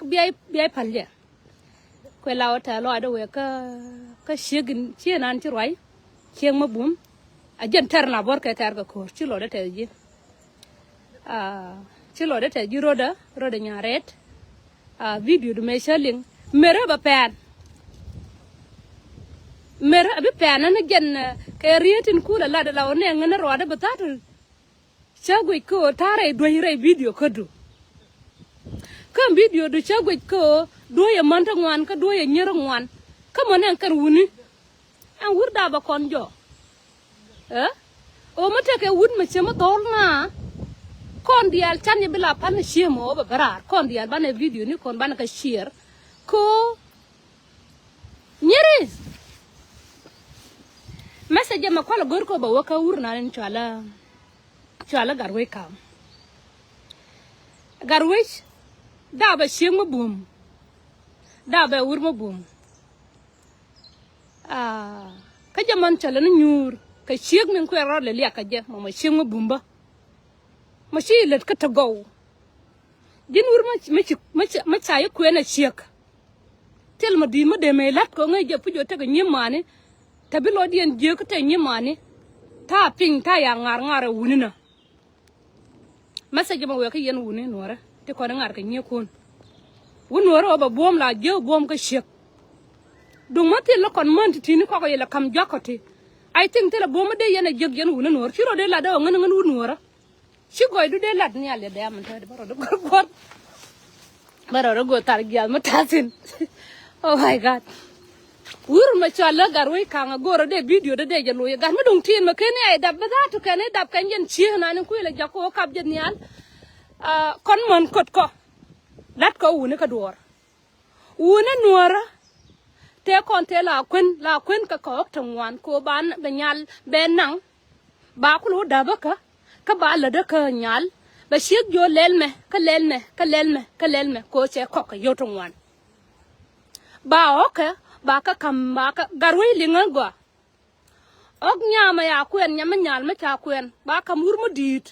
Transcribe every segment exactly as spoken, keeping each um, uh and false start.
Bia bia pal jɛ. Kuɛ la wä tɛth lɔaacdä wëë kä kä ciek in ciek nan ci ruac. Ciek mä bum. A jɛn tɛr na buɔr kɛ tɛr kɛ ko̱r ci lɔcdä tɛth ji̱. Ci lɔcdä tɛth ji̱ rotdä rotdä nyan rɛt. Video du mëë cä liŋ merä bɛ pɛn. Merä bi pɛn ni jɛn kɛ riet in kulɛ lat la wä nɛ ŋän ruacdä bɛ tha̱a̱t. Cä guic kä ɣöö ta̱a̱ rɛy duäc rɛy video kädu. Kä video du cä guic kä ɣöö duäc ɛ män ti ŋuan kä duäc ɛ nyier ŋuan. Kä män ɛn kɛn wuni ɛn wur dapɛ kɔn jɔk. Ɛ ɣöö mi tekɛ wut mi cɛ mi dhɔl ŋa. Kɔn diaal can yɛ bi la pan ciëmɔ ɣöö bɛ bɛ raar kɔn diaal banɛ video ni kɔn banɛ kɛ ciɛɛr. Kä ɣöö nyeri. Message ɛmɛ kualɛ go̱r kɛ ɣöö bɛ wä kä wur nan in cualä. Cualä Gatwec Kaŋ. Gatwec dapɛ ciek mi bum. Dapɛ wur mi bum. Kä jɛ män cä lɛ ni nyuur kɛ ciek min kuɛ rɔɔd lɛ liak kɛ jɛ mɔ mɔ ciek mi bum bä. Mɔ ci lät kä te gɔw. Ji̱n wur mi ci mi ca yi kuɛn ɛ ciek. Thil mɔ di̱i̱t mi dee mëë la̱t kɛ ŋäc jɛ puc ɣöö tekɛ nyiemani. Te bi lɔcdiɛn jiääk kä te nyiemani. Ta̱a̱ piny ta̱a̱ ya ŋa̱r ŋa̱r ɛ wuni nä. Message mɛ wëë kä yɛn wuni nuɔrä ti kɔn ŋa̱r kɛ nyiekun. Wun nuɔrä ɣöö bɛ buɔ̱m la jiääk buɔ̱m kä ciek. Duŋ mä thil lä kɔn män ti ti̱ni kɔkɔ yɛ lɛ ka̱m juak kɔ ti. I think thilɛ buɔ̱m mi dee yɛn ɛ jiäk yɛn wuni nuɔrä ci rɔ dee lat dee ɣöö ŋän ŋän wun nuɔrä. Ci gɔɔydu dee lat nhial yɛ dɛ̈ɛ̈m in tɔ̱ bä rɔ dee guɔ̱r guɔ̱r. Bä rɔ dee guɔ̱r thar jiath mi ta̱thin. Oh my God. Wur mɛ cɔal lä Gatwec Kaŋ a go̱o̱rä dee video dee dee jɛ lo̱c ɛ gat mi duŋ tin mɛ ken i̱ a i̱ dap bä tha̱a̱t tu kɛn i̱ dap kɛn jɛn cieŋ nani kuilɛ jak kɛ ɣöö kap jɛ nhial. Kɔn män köt kɔ. Lat kɔ wuni kä duɔ̱ɔ̱r. Wuni nuɔ̱ɔ̱rä. Tëë kɔn tëë la kuën la kuën kɛ kɔɔk te ŋuan kɛ ɣöö ba bɛ nyal bɛ naŋ. Ba kulɛ wä da̱päkä kä ba lätdä kä nyal. Bɛ ciek jiö lɛl mɛ kä lɛl mɛ kä lɛl mɛ kä lɛl mɛ kɛ ɣöö cɛ kɔk kɛ yio̱w ti ŋuan. Ba ɣɔ̱kɛ ba kä ka̱m ba kä Gatwec liŋä gɔaa. Ɣɔ̱k nyamɛ ya kuɛn nyamɛ nyal mi ca kuɛn ba ka̱m wur mi di̱i̱t.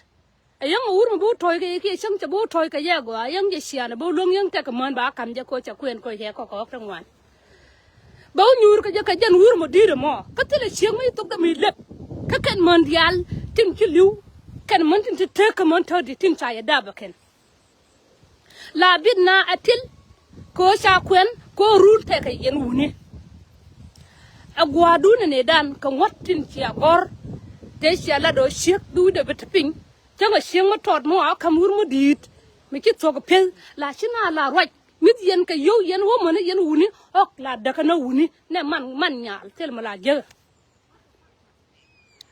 Ɛ yäŋ ɛ wur mi bi wä tɔ̱ɔ̱c kɛ yɛ kiɛ cäŋ cɛ bi wä tɔ̱ɔ̱c kɛ yɛ gɔaa yäŋ jɛ ciaanɛ bi wä luäŋ yäŋ tɛkɛ män ba ka̱m jɛ kɛ ɣöö cɛ kuɛn kɛ ɣöö cɛ kɔk kɛ ɣɔ̱k ti ŋuan. Bɛ wä nyuur kä jɛ kɛ jɛn wur mɔ di̱i̱t ɛmɔ kä thilɛ ciek mi ci thok dämi lep. Kä kɛn män diaal tin ci li̱w kɛn män tin ti tek kä män tätdi tin ca yɛ dap ɛ kɛn. La bit na ɛ til kɛ ɣöö ca kuɛn kɛ ɣöö rul tɛkɛ yɛn wuni. Ɛ gua̱a̱rdun ɛ nëëdan kɛ ŋuɔ̱t tin cia gɔ̱r. Tëë cia lat ɣöö ciek bi wi̱cdɛ bi te piny. Cäŋ ɛ ciek mi tɔt mi wa ka̱m wur mi di̱i̱t mi ci thuɔ̱k pi̱eth la ci na la ruac. Mi̱th yɛn kɛ yio̱w yɛn wä mäni yɛn wuni ɣɔ̱k la däkä nä wuni nɛ man man nyaal thil mi la jiäk.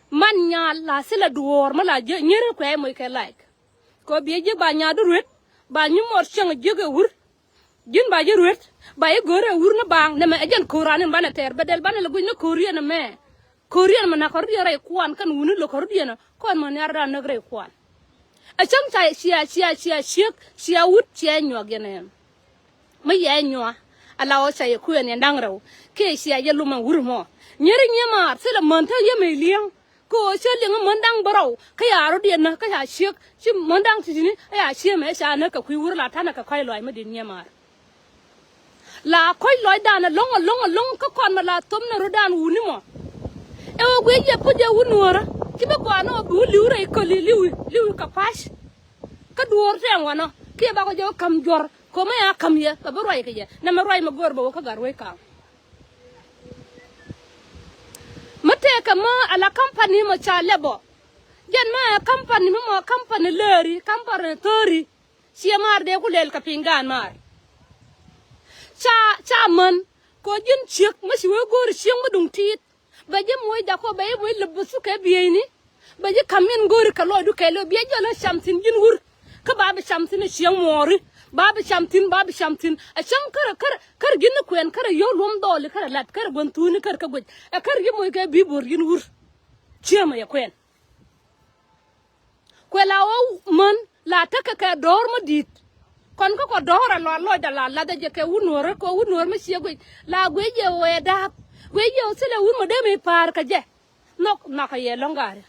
Man nyaal la thilɛ duɔ̱ɔ̱r mi la jiäk nyeri kuɛ moc kɛ laik. Kɛ ɣöö biɛ jiäk ba nyaadu ruet ba nyi mɔr cäŋ jiäk ɛ wur. Ji̱n ba ji̱ ruet ba ji̱ go̱o̱r ɛ wur ni baaŋ nɛmɛ ɛ jɛn ko̱o̱ran in banɛ tɛɛr bɛ dɛl banɛ lɛ guic ni ko̱o̱riɛn ɛmɛ. Ko̱riɛn mɛ na kɔrɔdiɛn rɛy kuan kɛn wuni lo̱k kɔrɔdiɛn kɔn mɛ niardan näk rɛy kuan. Ɛ cäŋ ca cia cia cia ciek cia wut cia nyuak yɛn ɛn. Mi yɛ nyuak ala ɣɔw ca yɛ kuɛn yɛn da̱ŋ rɛw kiɛ cia yɛ lum ɛn wur mɔ. Nyeri nyimaar thilɛ män tä yɛ mɛ li̱eŋ. Kä ɣöö cä liŋ män da̱ŋ bärɔw kä ca rɔ̱diɛn näk kä ca ciek ci män da̱ŋ ti̱ti̱ni kä ca ciek mɛ ca näk kɛ kui̱ wur la ta̱nɛ kɛ kɔ̱c lɔac mi di̱t nyimaar. La kɔc lɔcdan ɛlɔ̱ŋ ɛlɔ̱ŋ ɛlɔ̱ŋ kä kɔn mɛ la thom ni rutdan wuni mɔ. Ɛ ɣöö guic yɛ puc ɛ wun nuɔ̱ɔ̱rä ci bi gɔaa ni ɣöö bi wä li̱w rɛy käli li̱wi li̱wi kɛ pa̱c. Kä duɔ̱ɔ̱r tɛɛŋ wanɔ kiɛ bakɔ jɛ wä ka̱m juɔ̱r ko̱mä ya ka̱m yɛ bɛ bi ruac kɛ yɛ nɛmɛ ruac mɛ go̱o̱r bɛ wä kä Gatwec Kaŋ. Mi tëëkɛ mi ala kampani mɔ ca lɛpɔ. Jɛn mi ɛ kampani mi mɔ kampani lääri kampani thöri. Ciɛ maar dee ku lɛl kɛ piny gaan maar. Ca ca män kɛ ɣöö ji̱n ciek mi ci wee go̱o̱ri ciek mi duŋ ti̱i̱t. Bɛ ji̱ moc jakɔ bɛ ji̱ moc lep bɛ thuk kɛ bieyni. Bɛ ji̱ ka̱m in go̱o̱ri kɛ lɔcdu kɛɛliw biɛ jɔl ɛ cam thi̱n ji̱n wur. Kä ba bi cam thi̱n ɛ ciek muɔɔri ba bi cam thi̱n ba bi cam thi̱n. Ɛ cäŋ kärɛ kärɛ kärɛ ji̱n ni kuɛn kärɛ yio̱w luɔ̱m dhɔɔli kärɛ lat kärɛ gua̱n thuuni kärɛ kä guic. Ɛ kärɛ ji̱ moc kɛ bi̱i̱ bo̱r ji̱n wur. Ciek mɛ yɛ kuɛn. Kuɛ la ɣöö män la tekɛ kɛ do̱r mi di̱i̱t. Kɔn kä kɔ do̱r a lɔa lɔcda la lathɛ jɛ kɛ wut nuɔ̱ɔ̱rä kɛ wut nuɔ̱ɔ̱r mi ciɛ guic la guic jɛ wee da̱a̱p guic jɛ wä thilɛ wut mɔ dee mi pa̱a̱r kɛ jɛ. Nhɔk nhɔk kɛ yɛ lɔ̱ŋ ga̱a̱ri.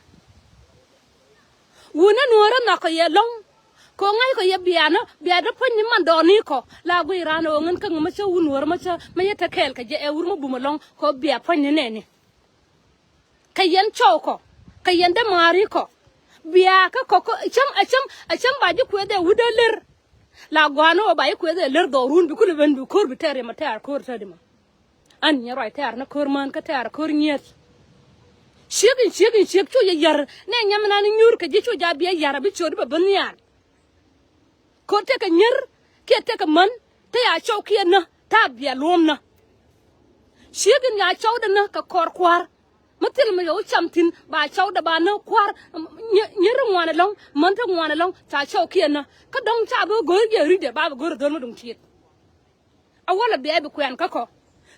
Wutni nuɔ̱ɔ̱rä nhɔk kɛ yɛ lɔ̱ŋ. Kɛ ɣöö ŋa̱ckɔ yɛ bia nɔ, bia dee puɔ̱ny ni man dɔɔni kɔ. La guiy raan ɣöö ŋän kä ŋä mä cä wun wär mä cä mä yɛ te kɛɛl kɛ jɛ ɛ wur mä bumä lɔ̱ŋ kɛ ɣöö bia puɔ̱ny ni nɛɛni. Kɛ yɛn cɔw kɔ, kɛ yɛn dämaari kɔ. Bia kä kɔ kä cäŋ a cäŋ a cäŋ ba ji̱ kueth ɛ wut dee lër. La gɔaa ni ɣöö ba ji̱ kueth ɛ lër dhɔrun bi kulɛ ben bi ko̱r bi tɛɛr yɛ ma tɛɛr ko̱r täätdi ma. An nyɛ ruac tɛ̈r ni ko̱r män kä tɛ̈r ko̱r nyieth. Ciek in ciek in ciek cu yɛ yär nɛ nyam inan inyuur kɛ ji̱ cu ja biɛ yär abi ciöt bɛ ben nhial. Ko̱r tekɛ nyier kiɛ tekɛ män te ya cɔw kiɛ nä ta̱a̱ biɛ luɔ̱m nä. Ciek in ya cɔwdɛ nä kɛ kɔr kua̱r. Mi thil mi yɛ wä cam thi̱n ba cɔwdɛ ba nä kua̱r. Nyier ŋuan ɛlɔ̱ŋ män te ŋuan ɛlɔ̱ŋ ca cɔw kiɛ nä kä dɔ̱ŋ ca bi go̱r jɛ ri̱tdɛ ba bi go̱r dhöl mi duŋ tiet. A walɛ biɛ bi kuɛn kä kɔ.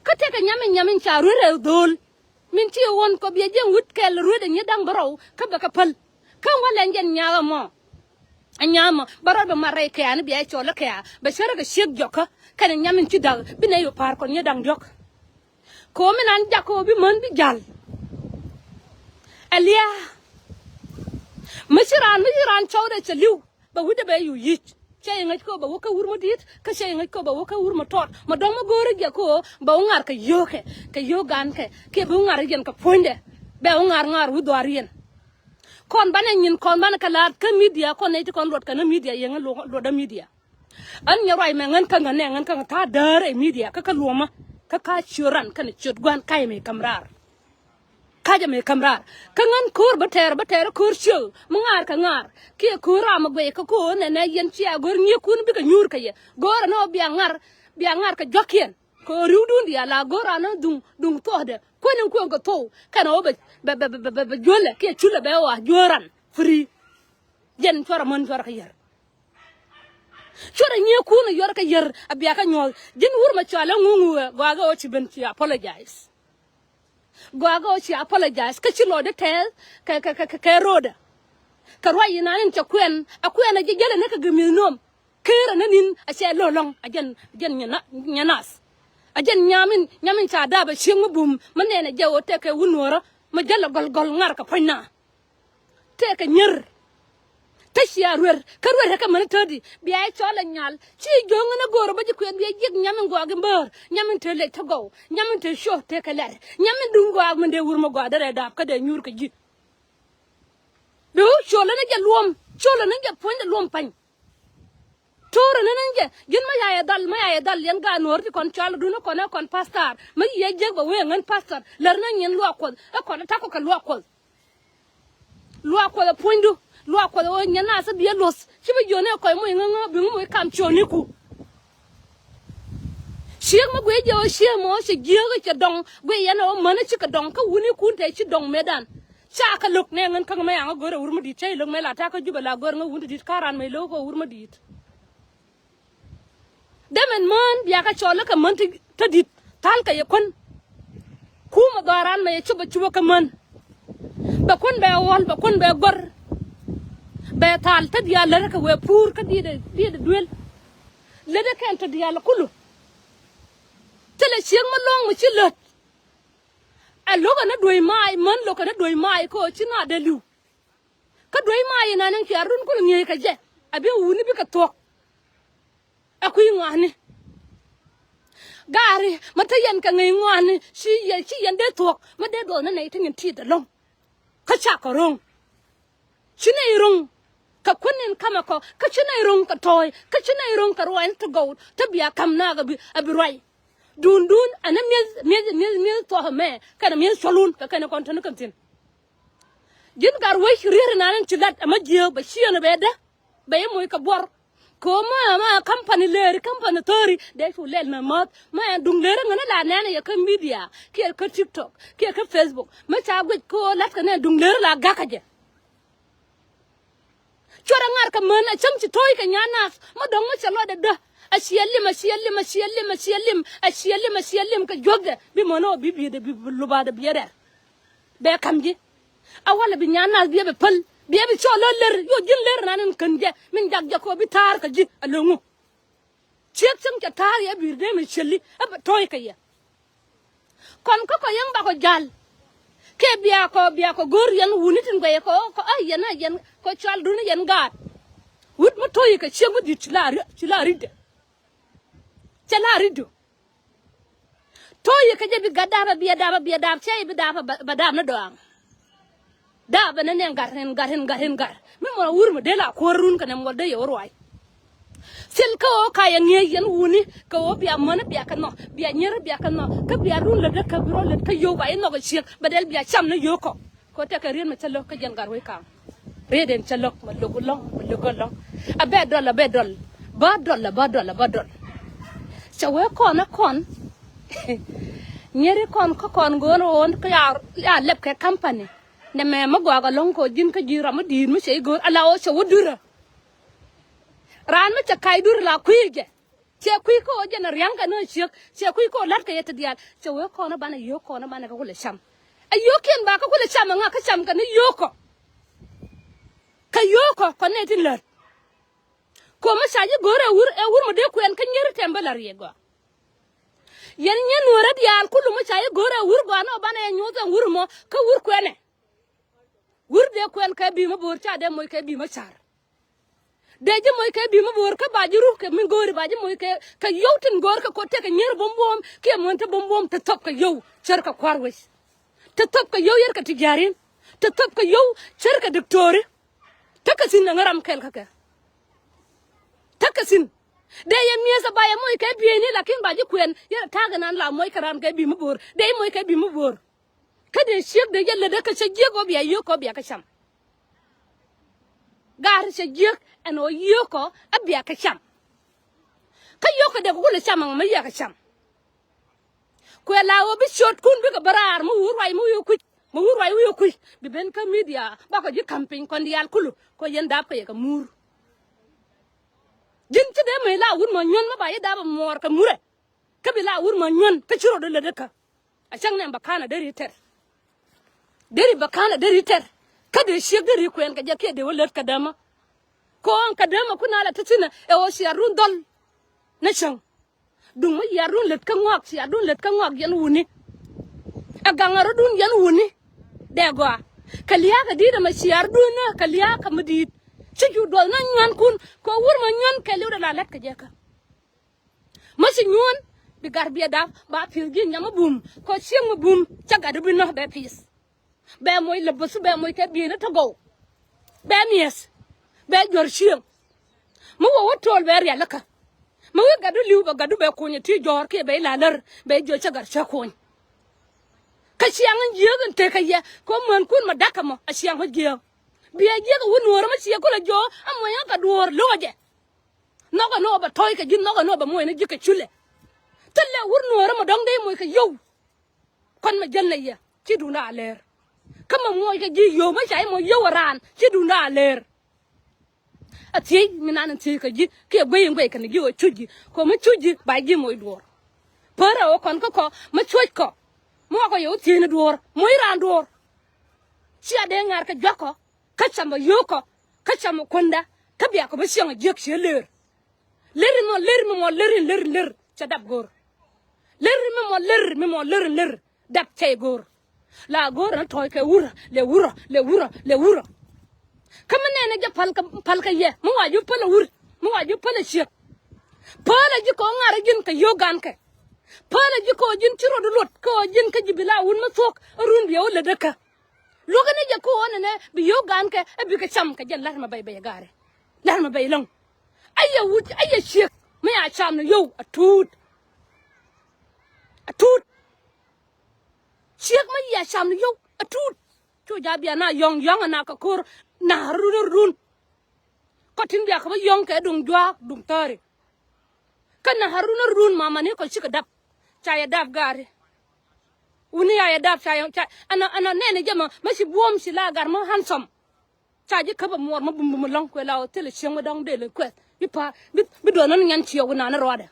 Kä tekɛ nyam in nyam in ca ruet rɛy dho̱o̱l. Min ti ɣɔn kɔ biɛ jiɛn wut kɛl ruet ɛ nyi da̱ŋ bärɔw kä bɛ kɛ päl. Kä walɛ jɛn nyaak ɛmɔ. A nyaak ɛmɔ bärɔw bɛ mat rɛy kɛ̈ɛ̈ ni biɛ cɔl ɛ kɛ̈ɛ̈ bɛ cärä kɛ ciek jɔkä. Kɛnɛ nyam in ci da̱k bi nɛy ɣöö pa̱a̱r kɔn nyi da̱ŋ diɔ̱k. Kɛ ɣöö min an jak kɛ ɣöö bi män bi ja̱l. Ɛ lia̱a̱. Mi ci raan mi ci raan cɔwdɛ cɛ li̱w. Bɛ wi̱cdɛ bɛ yu yic. Cɛ yɛ ŋäc kɛ bɛ wä kä wur mi di̱i̱t kä cɛ yɛ ŋäc kɛ bɛ wä kä wur mi tɔt mi dɔ̱ŋ mi go̱o̱ri jɛ kɛ bɛ wä ŋa̱r kɛ yio̱o̱kɛ kɛ yio̱o̱k gankɛ kiɛ bɛ wä ŋa̱r yɛn kɛ puɔ̱nydɛ. Bɛ wä ŋa̱r ŋa̱r wi̱c dhɔaar yɛn. Kɔn banɛ nyin kɔn banɛ kɛ la̱a̱t kä midia kɔn nɛy ti kɔn luɔt kɛn midia yɛn luɔtdä midia. Ɣän nyɛ ruac mɛ ŋän kä ŋän nɛ ŋän kä ŋän ta̱a̱ däär ɛ midia kä kä luɔ̱mä kä ka ciöt ran kɛnɛ ciöt gua̱n ka̱c mɛ käm raar. Ka̱cä mëë käm raar kä ŋän ko̱o̱r bä tɛɛr bä tɛɛr ko̱o̱r ciek mi ŋaar kɛ ŋaar kiɛ ko̱o̱r ram mi guɛy kä ko̱o̱r nɛnɛ yɛn cia go̱r nyiekun bikɛ nyuur kɛ yɛ go̱o̱r ɛn ɣöö bia ŋa̱r bia ŋa̱r kɛ jua̱kiɛn. Kɛ ɣöö ri̱wdun diaal la go̱o̱r ran ɣän duŋ duŋ thuɔ̱kdɛ kuän in kuëŋ kɛ thou kɛn ɣöö bɛ bɛ bɛ bɛ bɛ juälɛ kiɛ culɛ bɛ ɣɔaa juäär ran free. Jɛn cuarɛ män cuarɛ kɛ yär. Cuarɛ nyiekun ɛ yuɔrɛ kɛ yär a bia kɛ nyuɔ̱th ji̱n wur mɛ cɔal ɛ ŋuŋuɛ gɔaa kɛ ɣöö ci ben ci apologize. Gɔaa kɛ ɣöö ci apologize kä ci lɔcdä tɛth kɛ kɛ kɛ kɛ ro̱dä. Kɛ ruac inan in cɛ kuɛn a kuɛn a ji̱ jälɛ ni kɛ gɛ mi̱th nuɔ̱m. Keerä ni ni̱n a cɛ lo̱l lɔ̱ŋ a jɛn jɛn nyɛ nath. A jɛn nyam in nyam in ca daap a cieŋ mi bum mi nɛn a jɛ ɣöö tɛkɛ wun nuɔ̱ɔ̱rä mi jälɛ gɔl gɔl ŋa̱r kɛ puɔ̱nyna. Tëëkɛ nyier. Tä cia ruer kä ruer kä män tätdi bia i̱ cɔl ɛ nyal ci jiöŋ in a go̱o̱r bä ji̱ kuɛth bia jiɛk nyam in gɔaa in bäär nyam in te lec tä gɔw nyam in te cuɔ̱k tëëkɛ lɛr nyam in duŋ gɔaa min dee wur mi gɔaa derɛ daap kä dee nyuur kɛ ji̱. Bi wä col in a jɛ luɔm col in a jɛ puɔ̱nydɛ luɔm pa̱ny. To̱rä ni ni jɛ ji̱n ma yayɛ dhal ma yayɛ dhal yɛn gaat nuɔ̱ɔ̱r ti kɔn cɔal dun ɛ kɔn ɛ kɔn pastor ma yiëë jiäk bɛ wee ŋän pastor lär ni nyin luaak kuɔth ɛ kɔn ɛ takɔ kɛ luaak kuɔth. Luaak kuɔth ɛ puɔ̱nydu luaak kuɔth ɛ ɣöö nyɛ naath ɛ biɛ luɔ̱th ci bi jiön ɛ kɔc moc ŋäŋä bi ŋä moc kam ciöniku. Ciek mi guic jɛ ɣöö ciek mɔ cɛ jiääk cɛ dɔŋ guic yɛn ɛ ɣöö män ɛ cikɛ dɔŋ kä wunikun tɛ ci dɔŋ metdan. Ca kɛ lo̱k nɛ ŋän käŋ mɛ yaŋä go̱r ɛ wur mi di̱i̱t cä ilök mɛ la ta̱a̱ kä Jubɛ la go̱r ŋä wun ti di̱i̱t ka̱n ran mɛ ilök kä wur mi di̱i̱t. Dee mɛn män bia kɛ cɔl lä kɛ män ti tä di̱t tha̱l kɛ yɛ kuän. Kumɛ dhɔaaran mɛ yɛ cupɛ cupɛ kɛ män. Bɛ kuän bɛ ɣɔl bɛ kuän bɛ gɔr. Bɛ thal tä diaal lät kɛ wee puur kä diet diet duel. Lät kɛn tä diaal kulu. Thilɛ cieŋ mi lo̱ŋ mi ci lät. Ɛ lo̱kɛ ni duec maay män lo̱kɛ ni duec maay kä ɣöö ci naath dee li̱w. Kä duec maay inani cia run kulɛ ŋi̱eec kɛ jɛ a bi wuni bikɛ thuɔ̱k. Ɛ kui̱ ŋɔaani. Gaari mi te yɛn kɛ ŋi̱i̱c ŋɔaani ci yɛn ci yɛn dee thuɔ̱k mi dee duɔth ni nɛy ti nyin ti̱i̱t ɛlɔ̱ŋ. Kä cakɔ ro̱ŋ. Ci nɛy ro̱ŋ kɛ kuän in kamɛ kɔ kä ci nɛy ro̱ŋ kɛ tɔ̱ɔ̱c kä ci nɛy ro̱ŋ kɛ ruac ni ti gɔw ti bia ka̱m naak ɛ bi ɛ bi ruac. Duundun ɛn ɛ mi̱eth mi̱eth mi̱eth mi̱eth thuɔ̱k ɛmɛ kɛnɛ mi̱eth cuɔlun kɛ kɛnɛ kɔn te ni kɛn thi̱n. Ji̱n gat wec riet inan in ci lat ɛmɛ jiääk bɛ ciëën bɛ dä. Bɛ i̱ moc kɛ buɔr. Kɛ ɣöö mä mä kampani leeri kampani thöri dee cu lɛl na mäth mä ɛn duŋ leeri ŋäni la nɛn yɛ kä midia kiɛ kä tiktok kiɛ kä facebook mä ca guic kɛ ɣöö la̱tkɛ nɛ duŋ leeri la ga̱kä jɛ. Cuarɛ ŋa̱r kɛ män a cäŋ ci to̱o̱c kɛ nyan nath mä dɔ̱ŋ mä cɛ lɔcdɛ dä. A ciɛ lim a ciɛ lim a ciɛ lim a ciɛ lim a ciɛ lim a ciɛ lim kɛ juäkdɛ bi män ɔ bi biëëdɛ bi lubaadɛ biëëdɛ. Bɛ ka̱m ji̱. A walɛ bi nyan nath biɛ bɛ päl biɛ bi cɔɔl lä lär yo̱o̱ ji̱n lär nan in kän jɛ min jak jɛ kɔ bi ta̱a̱r kä ji̱ a lo̱ŋu. Ciek cäŋ cɛ ta̱a̱r yɛ bi̱i̱r dee mi cieli ɛ bɛ tɔ̱ɔ̱c kɛ yɛ. Kɔn kä kɔ yɛn bakɔ ja̱l. Kɛ biakɔ biakɔ go̱o̱r yɛn wuni tin guɛyɛ kɔ kɔ a yɛn a yɛn kɔ cual duni yɛn gaat. Wut mi to̱ yi kɛ ciek mi di̱t ci la ri, ci la ri de. Cɛ la ri du. To̱ yi kɛ jɛ bi gat dap a bi a dap a bi a dap cɛ yi bi dap a ba dap ni dɔaŋ. Dap a ni nɛ gat rin gat rin gat rin gat. Mi mɔ wur mi dee la kuɔr run kɛ nɛ mɔ dee yɛ wä ruay. Thil kä ɣöö ka yɛ ŋi̱eec yɛn wuni kɛ ɣöö bia män bia kɛ nhɔk bia nyier bia kɛ nhɔk kä bia run lät dee kä bi rɔ lät kä yio̱w ba yi nhɔk ɛ ciek bɛ dɛl bia cam ni yio̱w kɔ. Kɛ ɣöö tɛkɛ riet mɛ cä lo̱k kä jɛn gat wec ka̱a̱ŋ. Riet ɛn cä lo̱k mɛ lo̱k lo̱ŋ mɛ lo̱k lo̱ŋ. A bɛ dɔl a bɛ dɔl ba dɔl a ba dɔl a ba dɔl. Cɛ wee kɔn a kɔn. Nyieri kɔn kä kɔn go̱o̱n ɣöö kä ya lɛp kɛ company. Nɛ mɛ mi gɔaa kɛ lo̱ŋ kɛ ɣöö ji̱n kä ji̱ ram mi di̱i̱t mi cɛ i̱ go̱o̱r ala ɣöö cɛ wä durä. Raan mi cɛ kac durä la kui̱ jɛ. Cɛ kui̱ kä ɣöö jɛn a ria̱ŋ kɛ ni ciek cɛ kui̱ kä ɣöö la̱t kɛ yɛ ti diaal cɛ wee kɔn a banɛ yio̱o̱k kɔn a banɛ kɛ kulɛ cam. A yio̱o̱kiɛn ba kä kulɛ cam a ŋa kä cam kɛ ni yio̱o̱k kɔ. Kɛ yio̱o̱k kɔ kɔn nɛ ti lät. Ko̱ mi ca ji̱ go̱o̱r ɛ wur ɛ wur mi dee kuɛn kä nyier tɛm bä la riɛk gɔaa. Yɛn nyier nuɔ̱ɔ̱rä diaal kulu mi ca ji̱ go̱o̱r ɛ wur gɔaa ni ɔ banɛ yɛ nyuɔth ɛn wur mɔ kä wur kuɛnɛ. Wur dee kuɛn kɛ bi̱i̱ mi bo̱o̱r ca dee moc kɛ bi̱i̱ mi ca̱r. Dee ji̱ moc kɛ bi̱i̱ mi bo̱o̱r kä ba ji̱ ruk kɛ mi go̱o̱ri ba ji̱ moc kɛ kɛ yio̱w tin go̱o̱r kɛ ko̱t tekɛ nyier buɔ̱m buɔ̱m kiɛ muɔ̱n te buɔ̱m buɔ̱m te thop kɛ yio̱w cär kɛ kua̱r wec. Te thop kɛ yio̱w yɛr kɛ ti ja̱ri̱n te thop kɛ yio̱w cär kɛ diktori. Tekɛ thi̱n ɛŋä ram kɛl kä kɛ. Tekɛ thi̱n dee yɛ mi̱eeth ɛ ba yɛ moc kɛ bi̱i̱ni lakin ba ji̱ kuɛn yɛr ɛ ta̱a̱ kɛ nan la moc kɛ ram kɛ bi̱i̱ mi bo̱o̱r dee ji̱ moc kɛ bi̱i̱ mi bo̱o̱r. Kä dee ciek dee jɛ lätdä kä cɛ jiäk ɣöö bia yio̱o̱k kɔ bia kä cam. Ga̱a̱r cɛ jiäk ɛn ɣöö yio̱o̱k kɔ ɛ bia kä cam. Kä yio̱o̱k kɛ dee kɛ kulɛ cam ɛŋ mi yia kä cam. Kuɛ la ɣöö bi cio̱tkun bikɛ bä raar mi wur ruac mi wi̱i̱ kui̱c mi wur ruac wi̱i̱ kui̱c bi ben kä midia bakɔ ji̱ ka̱m piny kɔn diaal kulu kɔ yɛn dap kɛ yɛ kɛ muur. Ji̱n ci dee mec la wur mɔ nyuɔ̱n mi ba yi dap ɛ muɔɔr kɛ murɛ. Kä bi la wur mɔ nyuɔ̱n kä ci rot dee lätdä kä. A cäŋ nɛn bɛ ka̱n a deri tɛr. Deri bɛ ka̱n a deri tɛr. Kä dee ciek deri kuɛn kɛ jɛ kiɛ dee wä lät kɛ dämä. Kɔn kɛ dämä kun a la te thi̱n ɛ ɣöö ciaarun dhɔl. Ni cäŋ duŋ mi ciaarun lät kä ŋɔak ciaarun lät kä ŋɔak yɛn wuni. Ɛ gaŋ a rɔ̱dun yɛn wuni. Dee gɔaa kɛ lia̱a̱ kɛ di̱i̱t ɛmɛ ciaardun ni kɛ lia̱a̱ kɛ mi di̱i̱t. Ci cu duɔth ni nyua̱nkun kɛ wur mɔ nyuɔ̱n kɛ li̱w dee la lät kɛ jɛ kä. Mä ci nyuɔ̱ɔ̱n bi gat biɛ dap ba pi̱th ji̱ nyam mi bum kɔ cieŋ mi bum cä gat bi nɔ bɛ pi̱th. Bɛ moc lɛ bäth bɛ moc kɛ bi̱i̱ni tɔ gɔw. Bɛ mi̱eth bɛ juɔ̱r cieŋ. Mi wä wä to̱l bɛ rialikä. Mi wi̱i̱ gatdu li̱w bɛ gatdu bɛ kuny ɛ ti jɔ̱ɔ̱r kiɛ bɛ ila lär bɛ jiök cä gat cä kuny. Kä ciaŋ in jiääk in tekä yɛ kɛ ɣöö määnkun mɛ da̱kä mɔ a ciaŋ ɣä jiääk. Biɛ jiäk ɛ wä nuɔ̱ɔ̱rä mi ciɛ kulɛ jiök ɛ muɔ̱nyä kɛ duɔ̱ɔ̱r lo̱kɛ jɛ. Nhɔkɛ ni ɣöö bɛ tɔ̱ɔ̱c kɛ ji̱ nhɔkɛ ni ɣöö bɛ muɔ̱c ni ji̱ kɛ culɛ. Thilɛ wur nuɔ̱ɔ̱rä mɔ dɔ̱ŋ dee moc kɛ yio̱w. Kuan mɛ jäl nɛ yɛ ci duundä a lɛr. Kä mɛ muɔc kɛ ji̱ yio̱w mɛ ca i̱ mɔ yio̱w a raan ci duundä a lɛr. A thiec mi nan in thiec kɛ ji̱ kiɛ guey in guey kɛn ji̱ ɣöö cuc ji̱ kɛ mɛ cuc ji̱ ba ji̱ moc duɔ̱ɔ̱r. Pärɛ ɣöö kɔn kä kɔ mɛ cuɔ̱c kɔ. Mɛ wakɔ yɛ wä thiec ni duɔ̱ɔ̱r moc raan duɔ̱ɔ̱r. Cia dee ŋa̱r kɛ juak kɔ kä cam bɛ yio̱w kɔ kä cam bɛ kuändä kä bia kɔ bä cieŋ a jiäk cië lëër. Ler in mɔ ler mi mɔ ler in ler in ler cɛ dap go̱o̱r. Ler in mi mɔ ler mi mɔ ler in ler dap cɛ go̱o̱r. La go̱o̱r na tɔ̱ɔ̱c kɛ wurä lɛ wurä lɛ wurä lɛ wurä. Kä mi nɛnɛ jɛ pal kɛ pal kɛ yɛ mi wa ji̱ päl a wur mi wa ji̱ päl a ciek. Päl a ji̱ kɛ ɣöö ŋa̱r a ji̱n kɛ yio̱w gankɛ. Päl a ji̱ kɛ ɣöö ji̱n ci rot luɔt kɛ ɣöö ji̱n kä ji̱ bi la wun mi thuɔ̱k a run biɛ wä lätdä kä. Luäk ni jɛ ko̱o̱n ɛnɛ bi yio̱w gankɛ ɛ bikɛ cam kɛ jɛn la̱r mɛ bɛy bɛy ɛ gaari. La̱r mɛ bɛy lɔ̱ŋ. Ayɛ wut ayɛ ciek mi ya cam ni yio̱w a tuut. A tuut. Ciek mi ya cam ni yio̱w a tuut. Cu ja̱ bia na yɔ̱ŋ yɔ̱ŋ ɛna kɛ ko̱r na run run. Kɔ tin bia kɛ bä yɔ̱ŋ kɛ duŋ jua̱a̱k duŋ thääri. Kä na harun a run mamani kɔ cikɛ dap. Ca yɛ dap gaari. Wuni ya yɛ dap ca yɛ ca ɛnɔ ɛnɔ nɛni jɛ mɔ mɛ ci buɔ̱m ci la gar mɔ handsome. Ca ji̱ käp a muɔɔr mɔ bum bum lɔ̱ŋ kuɛ la ɔ thilɛ cieŋ mi dɔ̱ŋ dee lɛ kuɛth bi pa̱a̱r bi bi duɔth nɔn nyɛn ciɛ wunani ruadɛ.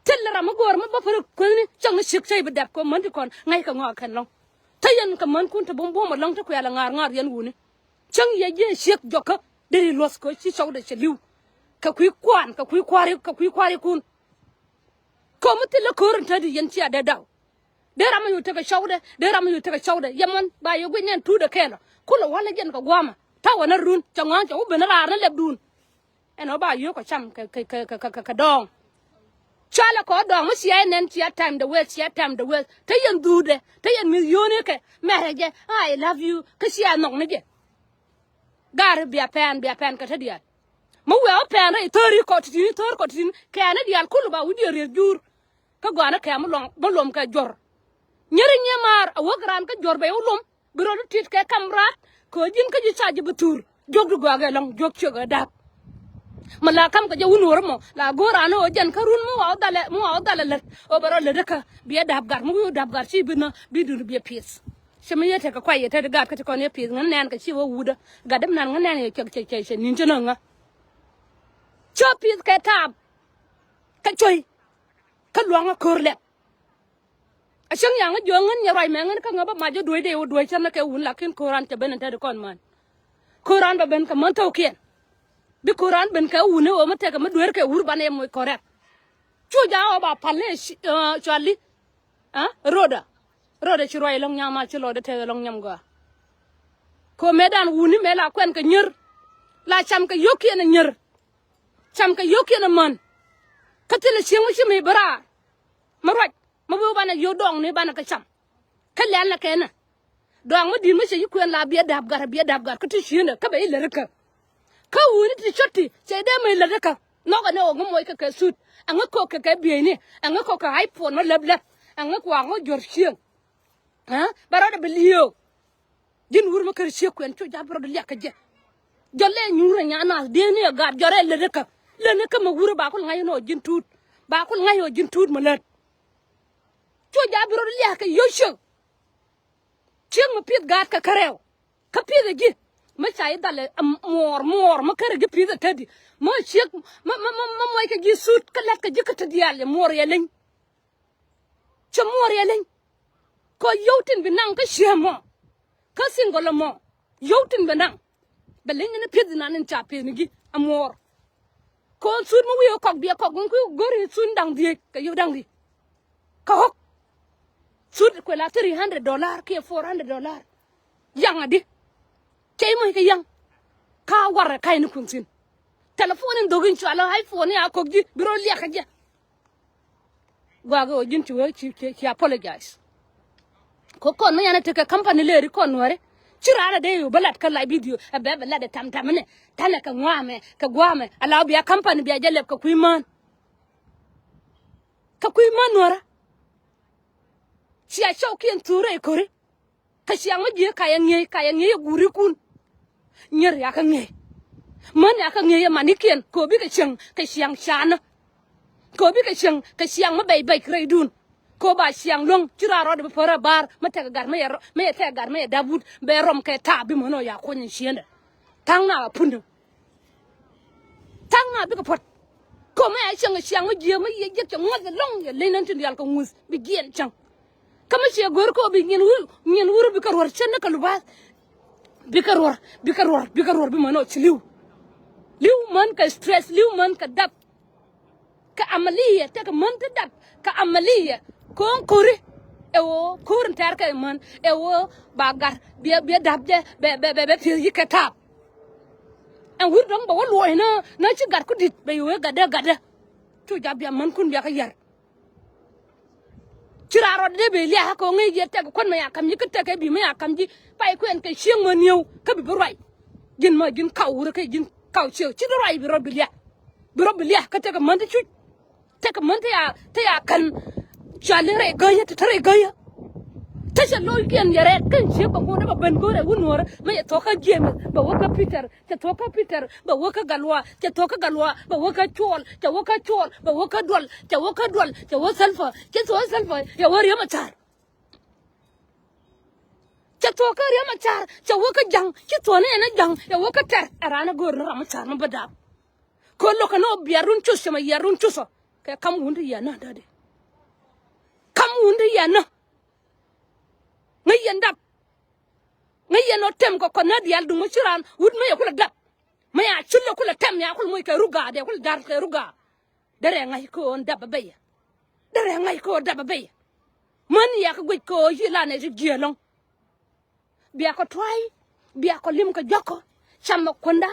Thilɛ ram mi go̱o̱r mi bä pärɛ kuethni cäŋ ni ciek cäy bi dap kɛ män ti kɔn ŋa̱ckɛ ŋɔak kɛn lɔ̱ŋ. Te yɛn kɛ mänkun te bum buɔ̱m a lɔ̱ŋ te kuɛ la ŋa̱r ŋa̱r yɛn wuni. Cäŋ yɛ jiɛ ciek jɔkä deri luɔ̱th kɛ ci cɔwdɛ cɛ li̱w. Kɛ kui̱ kuan kɛ kui̱ kua̱ri kɛ kui̱ kua̱rikun. Ko̱mi thilɛ ko̱r in tädi yɛn cia dee daw. Dee ram mi yo̱o̱ tekɛ cɔwdɛ dee ram mi yo̱o̱ tekɛ cɔwdɛ yɛ mɔn ba yɛ guic nɛn tuutdɛ kɛɛlɔ. Kulɛ walɛ jɛn kɛ gua̱a̱mɛ. Ta̱wä ni run cɛ ŋɔ̱a̱n cɛ wä ben raar ni lɛpdun. Ɛn ɣöö ba yio̱o̱k kɛ cam kɛ, kɛ, kɛ, kɛ, kɛ, kɛ dɔɔŋ. Cɔalɛ kɔ dɔɔŋ mi cia nɛn cia time the waste, cia time the waste. Te yɛn dhuudɛ, te yɛn mi̱th yio̱o̱ni kɛ mɛrɛ jɛ. I love you. Kä cia nhɔk ni jɛ. Gaari bia pɛn, bia pɛn kɛ te diaal. Mi wee wä pɛn rɛy thäri kɔ ti̱ti̱ni, thäri kɔ ti̱ti̱ni. Kɛɛni diaal kul ba wi̱cdiɛn rieth juur. Kä gɔaa ni kɛ mi luɔm, mi luɔm kɛ juɔ̱r. Nyeri nyiee maar a wäk raan kä juɔ̱r bɛ wä luɔm. Bi rɔɔdu tit kɛ kam raat kɛ ɣöö ji̱n kä ji̱ ca ji̱ bi thur. Juɔ̱kdu gɔaa kɛ lɔ̱ŋ, juɔ̱k ciök ɛ da̱a̱p. Mi la kam kɛ jɛ wun wär mɔ la go̱o̱r raan ɣöö jɛn kä run mi wa wä dhalɛ, mi wa wä dhalɛ lät ɣöö bɛ rɔ lät kä biɛ da̱a̱p gat, mi wi̱i̱ wä da̱a̱p gat ci bi nhä bi dun biɛ pi̱th. Ci mi yɛ tekɛ kuay yɛ te di gat kä ti kɔn yɛ pi̱th ŋän nɛn kɛ ci wä wut ɛ gat däm nan ŋän nɛn yɛ cɛ, cɛ, cɛ, cɛ ni̱n ci nä ŋä. Cä pi̱th kɛ taap kä cuey kä luaŋä ko̱r lɛp. A cäŋ yaŋ a jiɔ̱ɔ̱ŋ ŋän nyɛ ruac mɛ ŋän kä ŋä bä mac a duec dee wä duec cän kɛ wun lakin ko̱ran cɛ ben in te di kɔn man. Ko̱ran bɛ ben kɛ män thɔɔkiɛn. Bi ko̱ran ben kɛ wun i̱ ɣöö mi tekɛ mi dueer kɛ wur banɛ moc kɔrɛk. Cu ja̱a̱ ɣɔɔ ba pal i̱ cuali. Roda, roda ci ruac ilɔ̱ŋ nyam a ci lɔɔdɛ tekɛ ilɔ̱ŋ nyam gɔaa. Ko̱ mëëdan wuni mëë la kuɛn kɛ nyier. La cam kɛ yio̱kiɛn ɛ nyier. Cam kɛ yio̱kiɛn ɛ män. Kä thilɛ cieŋ mi ci mi bi raar. Mi ruac mi bi wä banɛ yio̱w dɔɔŋni banɛ kɛ cam. Kä lɛl nɛ kɛn ɛ dɔɔŋ mi di̱t mi cɛ ci kuɛn la biɛ da̱a̱p gat, biɛ da̱a̱p gat kä ti cieŋdɛ kä bɛ i̱ lät ikä. Kä wuni ti cot ti cɛ dee mi lät ikä. Nhɔkɛ ni ɣɔk mi moc kɛ kɛ thut. Ɛŋä kɔk kɛ kɛ bieyni. Ɛŋä kɔk kɛ iPhone mi lɛp lɛp. Ɛŋä kuak ŋä juɔ̱r cieŋ. Bɛ rɔɔdɛ bi li̱eek. Ji̱n wur mi kär ciek kuɛn cu ja̱ bi rɔɔdɛ liak kɛ jɛ. Jɔl lɛ nyuur ɛ nyan nath dieni ɛ gat jɔrɛ lät ikä. Lät ikä mi wur ɛ ba kul ŋa̱c inɔ ji̱n tuut. Ba kul ŋa̱c ɔ ji̱n tuut mi lät. Cu ja̱ bi rɔɔdɛ liak kɛ yio̱c ciek. Ciek mi pi̱th gaat kɛ kärɛw. Kä pi̱th ɛ ji̱ mi ca i̱ dhal ɛ muɔɔr, muɔɔr mi kärɛ ji̱ pi̱th ɛ tätdi. Mi ciek mi, mi, mi, mi muɔc kɛ ji̱ thut kä la̱t kɛ ji̱ kä te diaal ɛ muɔɔr yɛ leny. Cɛ muɔɔr yɛ leny. Kɔ yio̱w tin bi naŋ kä ciee mɔ. Kä single mɔ. Yio̱w tin bi naŋ. Bɛ leny ni pi̱th inan in ca pi̱th ni ji̱ ɛ muɔɔr. Ko̱n thut mi wi̱i̱ kɔk biɛ kɔk guŋ kui̱ go̱ri thut da̱ŋ dhieec kɛ yio̱w da̱ŋ di. Kä ɣɔ̱k. Thut kuɛ la three hundred dollar kiɛ four hundred dollar. Yaŋ adi. Cɛ i̱ moc kɛ yaŋ. Ka warɛ ka̱c ni kuŋ thi̱n. Telephone in dho̱k in cualä iPhone in a kɔk ji̱ bi rɔ liak kä jɛ. Guakä ɣöö ji̱n ci wee ci, ci, ci apologize. Kɛ kɔn mi yan a tekɛ company lëëri kɔn nuääri. Ci raan a dee yo̱o̱ bä lat kä live video ɛ bɛ bɛ lat ɛ tam tam inɛ. Tanɛ kɛ ŋuamɛ kɛ guamɛ a la bia company bia jɛ lɛp kɛ kui̱ mään. Kɛ kui̱ mään nuäärä. Cia cɔwkiɛn thuurɛ i̱ ko̱ri. Kɛ ciaŋ mi jiee ka yɛ ŋi̱eec, ka yɛ ŋi̱eec ɛ guurikun. Nyier yakä ŋi̱eec. Män yakä ŋi̱eec ɛ manikiɛn kɛ ɣöö bikɛ cieŋ kɛ ciaŋ canä. Kɛ ɣöö bikɛ cieŋ kɛ ciaŋ mi bɛc bɛc rɛydun. Kɛ ɣöö ba ciaŋ luäŋ ci raan rɔɔdɛ bi pär ɛ ba̱a̱r mi tekɛ gat mi yɛ rɔ, mi yɛ tekɛ gat mi yɛ dap wut bɛ rɔm kɛ taap bi män ɔ ya kuɔny in ciëndɛ. Tha̱a̱ŋ na a pundä. Tha̱a̱ŋ na bikɛ puɔ̱t. Kɛ ɣöö mi a cieŋ ɛ ciaŋ mi jiee mi yɛ jiäk cɛ ŋuäth ɛlɔ̱ŋ yɛ leny nän tin diaal kɛ ŋuth bi jiɛn cäŋ. Kä mi ciɛ go̱o̱r kä ɣöö bi nyin wur, nyin wur bikɛ ruɔ̱r cän ni kɛ luba̱a̱th. Bikɛ ruɔ̱r, bikɛ ruɔ̱r, bikɛ ruɔ̱r bi män ɔ ci li̱w. Li̱w män kɛ stress, li̱w män kɛ dap. Kɛ amaliya tekɛ män ti dap kɛ amaliya. Ko̱o̱ŋ ko̱ri ɛ ɣöö ko̱r in tɛ̈r kɛ män ɛ ɣöö ba gat biɛ, biɛ dap jɛ bɛ, bɛ, bɛ, bɛ pi̱eth yi̱ kɛ taap. Ɛn wur dɔ̱ŋ bɛ wä luɔ̱ɔ̱c nä, nä ci gat ku di̱t bɛ yɛ wee gatdä, gatdä. Cu ja̱ bia mänkun bia kä yär. Ci raan rɔɔdɛ dee ben lia̱a̱ kä ŋäc yɛ tɛk kuän mɛ ya ka̱m ji̱ kä tɛk kɛ bi̱i̱ mɛ ya ka̱m ji̱. Pay kuɛn kɛ cieŋ män yio̱w kä bi bi ruac. Ji̱n mä ji̱n kaw wurä kä ji̱n kaw ciek ci bi ruac bi rɔɔd bi lia̱a̱. Bi rɔɔd bi lia̱a̱ kä tɛk män ti cuc. Tɛk män ti ya, ti ya kän. Cuali rɛy gäyä ti te rɛy gäyä. Te cɛ lo̱ckiɛn yɛ rɛɛt kän ciek bɛ ŋuɔ̱t bɛ ben go̱rɛ wun nuɔ̱ɔ̱rä mɛ yɛ thuɔ̱k kä James bɛ wä kä Peter. Cɛ thuɔ̱k kä Peter bɛ wä kä Galwa, cɛ thuɔ̱k kä Galwa bɛ wä kä Cuɔl, cɛ wä kä Cuɔl bɛ wä kä Duɔl, cɛ wä kä Duɔl cɛ wä Thɛlpä, cɛ thuɔ̱k Thɛlpä cɛ wä Riek Machar. Cɛ thuɔ̱k kä Riek Machar cɛ wä kä Ja̱ŋ, ci thuɔ̱k ni ɛn ɛ Ja̱ŋ cɛ wä kä Tɛr. Ɛ raan ɛ go̱o̱r ni Riek Machar mi bä daap. Kɛ lo̱kɛ ni ɔ biarun cuth cɛ mɛ yiarun cuth ɔ kɛ ka̱m wun ti yian nä dädi. Ka̱m wun ti yian nä. Ŋäc yɛn dap. Ŋäc yɛn ɔ tɛm kɛ kɔn nä diaal duŋ mi ci raan wut mi yɛ kulɛ dap. Mi ya cul lɛ kulɛ tɛm ya kulɛ moc kɛ ruk ga̱a̱ dee kulɛ ja̱r kɛ ruk ga̱a̱. Derɛ ŋa̱c kɛ ɣöö dap bä yɛ. Derɛ ŋa̱c kɛ ɣöö dap bä yɛ. Män ya kɛ guic kɛ ɣöö ci la nɛ ci jiɛ lɔ̱ŋ. Bia kɔ tuay, bia kɔ lim kɛ juɔkɔ. Camɛ kuändä.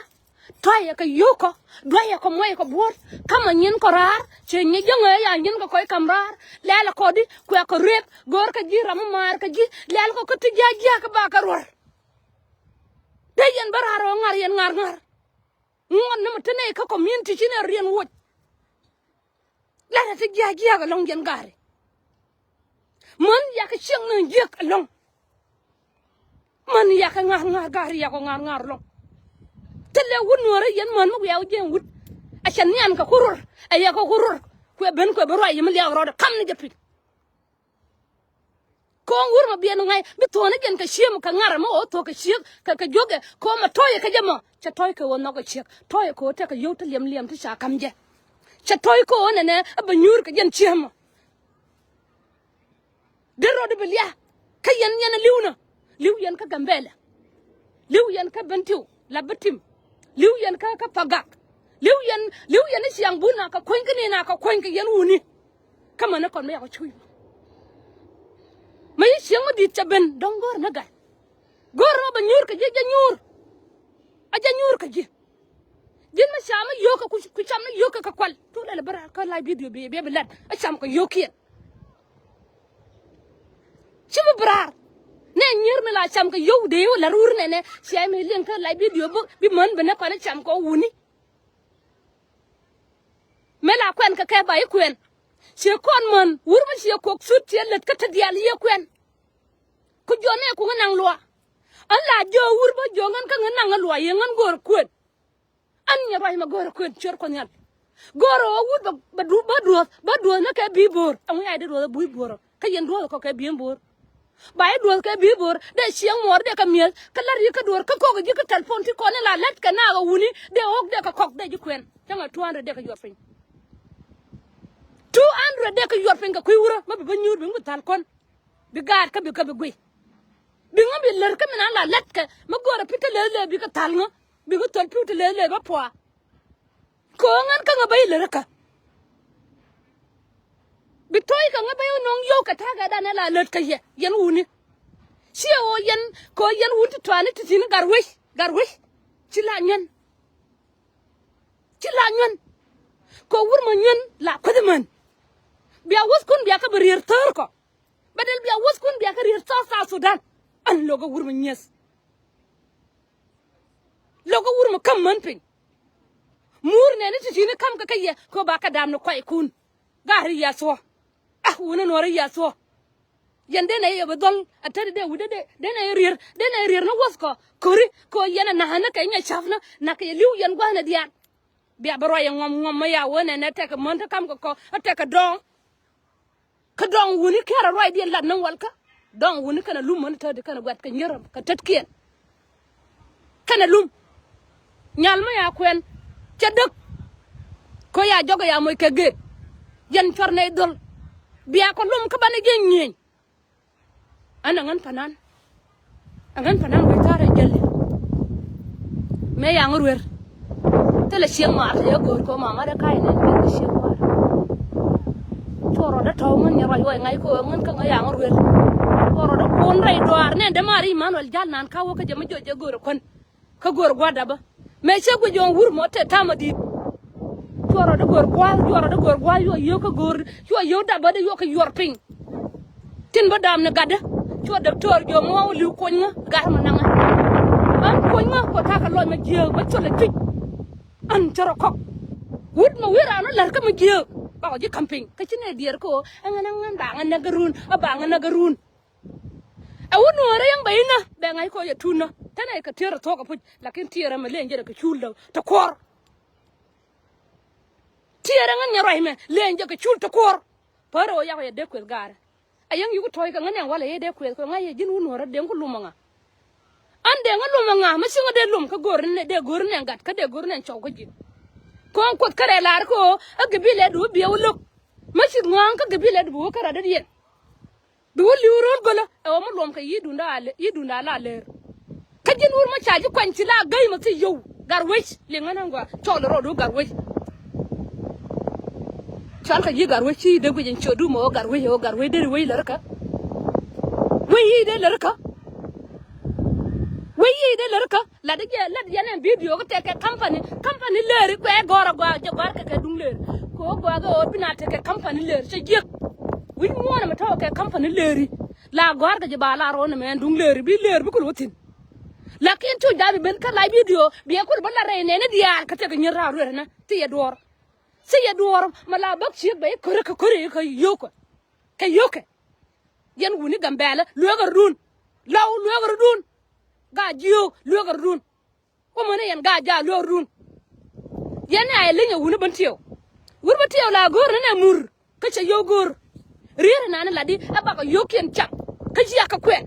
Tɔ̱a̱yɛ kɛ yio̱o̱kɔ, duayɛ kɛ muɔyɛ kɛ buɔ̱ɔ̱t. Kamɛ nyin kɔ raar, cɛ nyɛ jäŋɛ ya nyin kɛ kɔc kam raar. Lɛɛlɛ kɔdi, kuɛ kɛ rep, go̱o̱r kɛ ji̱ ram mi maar kɛ ji̱. Lɛɛl kɔ kä ti jia̱a̱ jia̱a̱ kɛ ba kɛ ruɔ̱r. Dee yɛn bä raar ɣöö ŋa̱r yɛn ŋa̱r ŋa̱r. Ŋuɔ̱t ni mi te nɛy kä community ci nɛ riɛn woc. Latdɛ ti jia̱a̱k jia̱a̱k ɛlɔ̱ŋ yɛn gaari. Män yakɛ ciɛŋ ni jiäk ɛlɔ̱ŋ. Män yakɛ ŋa̱r ŋa̱r gaari yakɔ ŋa̱r ŋa̱r ɛlɔ̱ŋ. Thilɛ wut nuɔ̱ɔ̱rä yɛn män mi wiaa wä jiɛn wut. Ɛ cɛ nian kɛ ku ror ɛ yakɛ ku ror. Kuɛ ben kuɛ bi ruac yɛ mi liak rɔɔdɛ kam ni jɛ piny. Ko̱o̱ŋ wur mɔ biɛn ŋa̱c bi thuɔ̱ɔ̱n ni jɛn kɛ ciëm kɛ ŋa̱r mɔ ɣöö thuɔ̱k kɛ ciek kɛ kɛ juɔkɛ ko̱o̱m mɛ tɔ̱ɔ̱c kɛ jɛ mɔ. Cɛ tɔ̱ɔ̱c kɛ ɣöö nhɔk kɛ ciek, tɔ̱ɔ̱c kɛ ɣöö tekɛ yio̱w te liɛm liɛm ti ca ka̱m jɛ. Cɛ tɔ̱ɔ̱c kɛ ɣöö nɛnɛ ɛ bɛ nyuur kɛ jɛn ciëm mɔ. Dee rɔɔd bi liak kä yɛn yɛn ɛ li̱w nɔ. Li̱w yɛn kä Gambɛlɛ. Li̱w yɛn kä Bentiu la bi tim. Li̱w yɛn kä kä Pagak. Li̱w yɛn li̱w yɛn i̱ ciaŋ bun na kɛ kueny kä ni na kɛ kueny kɛ yɛn wuni. Kä män ni kɔn mi yakɔ cuc. Mä yi cieŋ mi di̱i̱t cɛ ben dɔ̱ŋ go̱o̱r ni gat. Go̱o̱r ni ma bɛ nyuur kɛ ji̱ jɛ nyuur. A jɛ nyuur kɛ ji̱. Ji̱n mi ca mi yio̱o̱k kɛ ku cam mi yio̱o̱k kɛ kɛ kual. Cu lɛl bi raar kä lac bidio bi bi bi lat a cam kɛ yio̱o̱kiɛn. Ci mi bi raar nɛ nyier mi la cam kɛ yio̱o̱k dee wä la ruur nɛnɛ. Cia mi liŋ kä lac bidio bi bi män bi nɛ kɔn a cam kɛ wuni. Mëë la kuɛn kɛ kɛ ba i̱ kuɛn. Ciɛ kɔn män wur mi ciɛ kok thut ciɛ lät kä te diaal yiëë kuɛn. Ku jɔn nɛ ku ŋä naŋ luaa. Ɣän la jiök wur bä jiök ɣän kä ŋä naŋ ɣä luaa yɛ ɣän go̱o̱r kuën. Ɣän nyɛ ruac mɛ go̱o̱r kuën ciöt Kuɔth Nhial. Go̱o̱r ɣä wut bä bä du- bä duɔ̱ɔ̱th bä duɔ̱ɔ̱th ni kɛ bi̱i̱ bo̱o̱r. Ɛŋu ya dee duɔ̱ɔ̱th ɛ bui̱ bo̱o̱r ɔ kä yɛn duɔ̱ɔ̱th ɛ kɔk kɛ bi̱i̱ bo̱o̱r. Ba yɛ duɔ̱ɔ̱th kɛ bi̱i̱ bo̱o̱r dee cieŋ muɔɔr dee kɛ mi̱eth kä la̱t yi̱ kä duɔ̱ɔ̱r kä kɔk ji̱ kä tɛlpon ti kɔn in la lät kɛ naak ɛ wuni dee ɣɔ̱k dee kɛ kɔk dee ji̱ kuɛn. Cäŋɛ two hundred dee kɛ yuɔr piny. Two hundred dee kɛ yuɔr piny kɛ kui̱ wurä mä bi bä nyuur bi ŋu thal kɔn. Bi gaat kä bi kä bi guiy. Bi ŋä bi lär kä min an la lät kɛ mä go̱o̱rä pi̱w te leth leth bi kɛ thal ŋä. Bi ŋä thöl pi̱w te leth leth bä pua̱a̱. Kɛ ɣän kä ŋä bä ilär kä. Bi to̱c kɛ ŋä bä inɔŋ yio̱w kɛ ta̱a̱ kɛ dan ɛ la lät kä yɛ yɛn wuni. Ciɛ ɣöö yɛn kɛ ɣöö yɛn wun ti tuani ti ti̱n gar wec gar wec. Ci la nyuɛn. Ci la nyuɛn. Kɛ wur mɔ nyuɛn la kueth män. Bia wuthkun bia kä bi rier thäär kɔ. Bä del bia wuthkun bia kä rier South South Sudan. An lokä wur mɔ nyieth. Lokä wur mɔ käm män piny. Muur nɛni ti ti̱ni ka̱m kɛ kä yɛ kɛ ba kɛ dam ni kuaykun. Ga̱ri yɛ thuɔ. Ah wunä nuɔri yɛ thuɔ. Yɛn denɛ yɛ bi dhɔl a tet dee wi̱cdɛ dee denɛ yɛ rier denɛ yɛ rier ni wuɔth kɔ. Ko̱ri kɛ yɛn a na̱a̱ni kɛ nyɛ ca̱pni nak kɛ yɛ li̱w yɛn gua̱thni diaal. Bia bi ruac yɛ ŋuɔm ŋuɔm mi ya wee nɛnɛ tɛkɛ män ti ka̱m kɛ kɔ a tɛkɛ dɔɔŋ. Kä dɔŋ wuni kiɛrɛ ruacdiɛn lat ni walkä. Dɔŋ wuni kɛnɛ lum män tätdi kɛnɛ guɛ̈t kɛ nyier kɛ tetkiɛn. Kɛnɛ lum. Nyal mi ya kuɛn cɛ däk. Kä ya jɔk ya moc kɛ gëët. Yɛn cuɔr nɛy dhɔl. Bia kɔ lum kä banɛ jiɛ nyieny. Ɛn aŋän panan. Aŋän panan wec ta̱rɛ jälɛ. Mëë yaŋ ruer. Thilɛ cieŋ ŋɔaar te yɛ go̱o̱r kɛ ɣöö mamat ɛ ka̱c nɛn kɛ ɣöö cieŋ ŋɔaar. Cuɔ rɔɔdä tɔ̱w ŋän nyɛ ruac wä ɛ ŋa̱c kɛ ɣöö ŋän kä ŋä yaŋ ruer. Cuɔ rɔɔdä kuɔn rɛy dɔaar nɛn dämaari Imanuɛl ja̱l naan ka̱wä kä jɛ mi jɔc jɛ go̱o̱r ɛ kuän. Kä go̱o̱r gua̱a̱r dapä. Mëë cä guic ɣöö wur mɔ te ta̱a̱m ɛ di̱i̱t. Cuɔ rɔɔdä go̱o̱r gua̱a̱r, cuɔ rɔɔdä go̱o̱r gua̱a̱r, yuɔ yio̱w kä go̱o̱r, cuɔ yio̱w dapä dee yuɔ kɛ yuɔr piny. Tin bä dam ni gatdä. Cuɔ dɔktɔr jiɔ mi wa̱a̱ wä li̱w kuɔ̱ny ŋä, gat mɛ naŋä. Ɣän kuɔ̱ny ŋä kuɔ ta̱a̱ kɛ lɔc mɛ jiääk, mɛ col ɛ cui̱c. Ɣän cä rɔ kɔk. Wut mɛ wi̱i̱ raan wä la̱r kä mɛ jiääk. Bakɔ ji̱ ka̱m piny. Kä ci nɛ diɛɛr kä ɣöö, ɛŋɛ nɛ ŋän ba ŋä näk kä run, ɛ ba ŋä näk kä run. Ɛ wä nuɔɔrä yäŋ bɛ inä, bɛ ŋa̱c kɔ yɛ tuun nä. Tɛnɛ kɛ tiɛɛr ɛ thuɔ̱k ɛ puc, lakin tiɛɛr ɛmɛ lëë jɛn ɛ kɛ cul däk, te kuɔr. Tiɛɛr ɛ ŋän nyɛ ruac mɛ, lëë jɛ kɛ cul te kuɔr. Pär ɛ wä yakɔ yɛ dee kueth gaarɛ. A yäŋ yuk tɔ̱ɔ̱c kɛ ŋän ɛn walɛ yɛ dee kueth kɛ ŋa̱c yɛ ji̱n wä nuɔɔrä deŋ ku lum ɛ ŋa̱. An deŋ ɛ lum ɛ ŋa̱, mä cieŋä dee lum kä go̱o̱r ni, dee go̱o̱r ni ɛn gat, kä dee go̱o̱r ni ɛn cɔw kä ji̱. Kɔn kuoth kärɛ lar kä ɣöö, ɛ gɛ bi lɛ duɔ̱ɔ̱p biɛ wä lo̱k. Mä cith ŋɔ̱a̱ŋ kä gɛ bi lɛ duɔ̱ɔ̱p kä rat dädiɛn. Bi wä li̱w ro̱l gölä ɛ ɣöö mi luɔm kɛ yi̱ duundä a lɛ, yi̱ duundä a la lɛr. Kä ji̱n wur mä ca ji̱ kuany ci la gäy mɛ thiec yio̱w. Gat wec liŋä nä gɔaa cɔɔl rɔɔdu gat wec. Cɔal kɛ ji̱ gat wec ci dee guic in ciötdu mɛ ɣöö gat wec ɛ ɣöö gat wec dee wec lär kä. Wec yic dee lär kä. Wec yic dee lär kä lat jɛ lat yɛn ɛn bidio kä tɛkɛ kampani kampani lëëri kuɛ gɔr a gɔaa jɛ gɔr kɛ kɛ duŋ lëër. Kɛ ɣöö gɔaa kɛ ɣöö bi na tɛkɛ kampani lëër cɛ jiäk. Wi̱c muɔ̱ɔ̱n ɛmɛ tɔ̱ kɛ kampani lëëri la gɔr kɛ jɛ ba la rɔɔn ɛmɛ ɛn duŋ lëëri bi lëër bi kul wä thi̱n. Lakin cu jabi ben kä lac bidio biɛ kul bä la rɛy nɛni diaal kä tɛkɛ nyin raar ruɛr ɛnɛ ti yɛ duɔɔr. Ci yɛ duɔɔr ma la bäk ciek bɛ i̱ körä kɛ körä i̱ kä yio̱kɛ. Kɛ yio̱kɛ. Yɛn wuni Gambɛlä lueekä run. Lɔw lueekä run. Gaa jiök lueekä run. Wä män yɛn gaa jaa lueekä run. Yɛn ni a yɛ li̱ny ɛ wuni bän tiɛw. Wur bä tiɛw la go̱o̱r ni nɛ mur. Kä cɛ yio̱w go̱o̱r. Riet ɛnani latdi ɛ bakɔ yio̱o̱kiɛn cam. Kä jiakä kuɛn.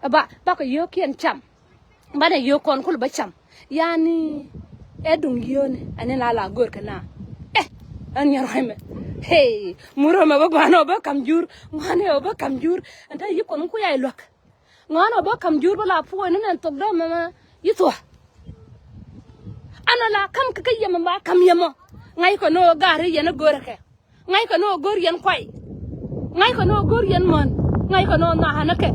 Ɛ ba bakɔ yio̱o̱kiɛn cam. Banɛ yio̱o̱k kɔn kul bä cam. Yani ɛ duŋ yio̱o̱ni ɛn in la la go̱o̱r kɛ na. Ɛ ɛn nyɛ ruac mɛ. Hey mur ɛmɛ bä gua̱a̱n ɛ bä kam jur. Ŋuani ɛ bä kam jur. Ɛn te yi kɔn ku ya iluäk. Ŋuani ɛ bä kam jur bä la puɔ̱ɔ̱ni nɛn thok dee mɛmɛ yi thua̱. An ɛ la kam kɛ kä yɛmɛ ba kam yɛmɔ. Ŋa̱c kɔn ɛ gaari yɛn ɛ go̱o̱rɛ kɛ. Ŋa̱ckɛ ni ɣöö go̱r yɛn kuay. Ŋa̱ckɛ ni ɣöö go̱r yɛn män. Ŋa̱ckɛ ni ɣöö nha̱a̱nä kɛ.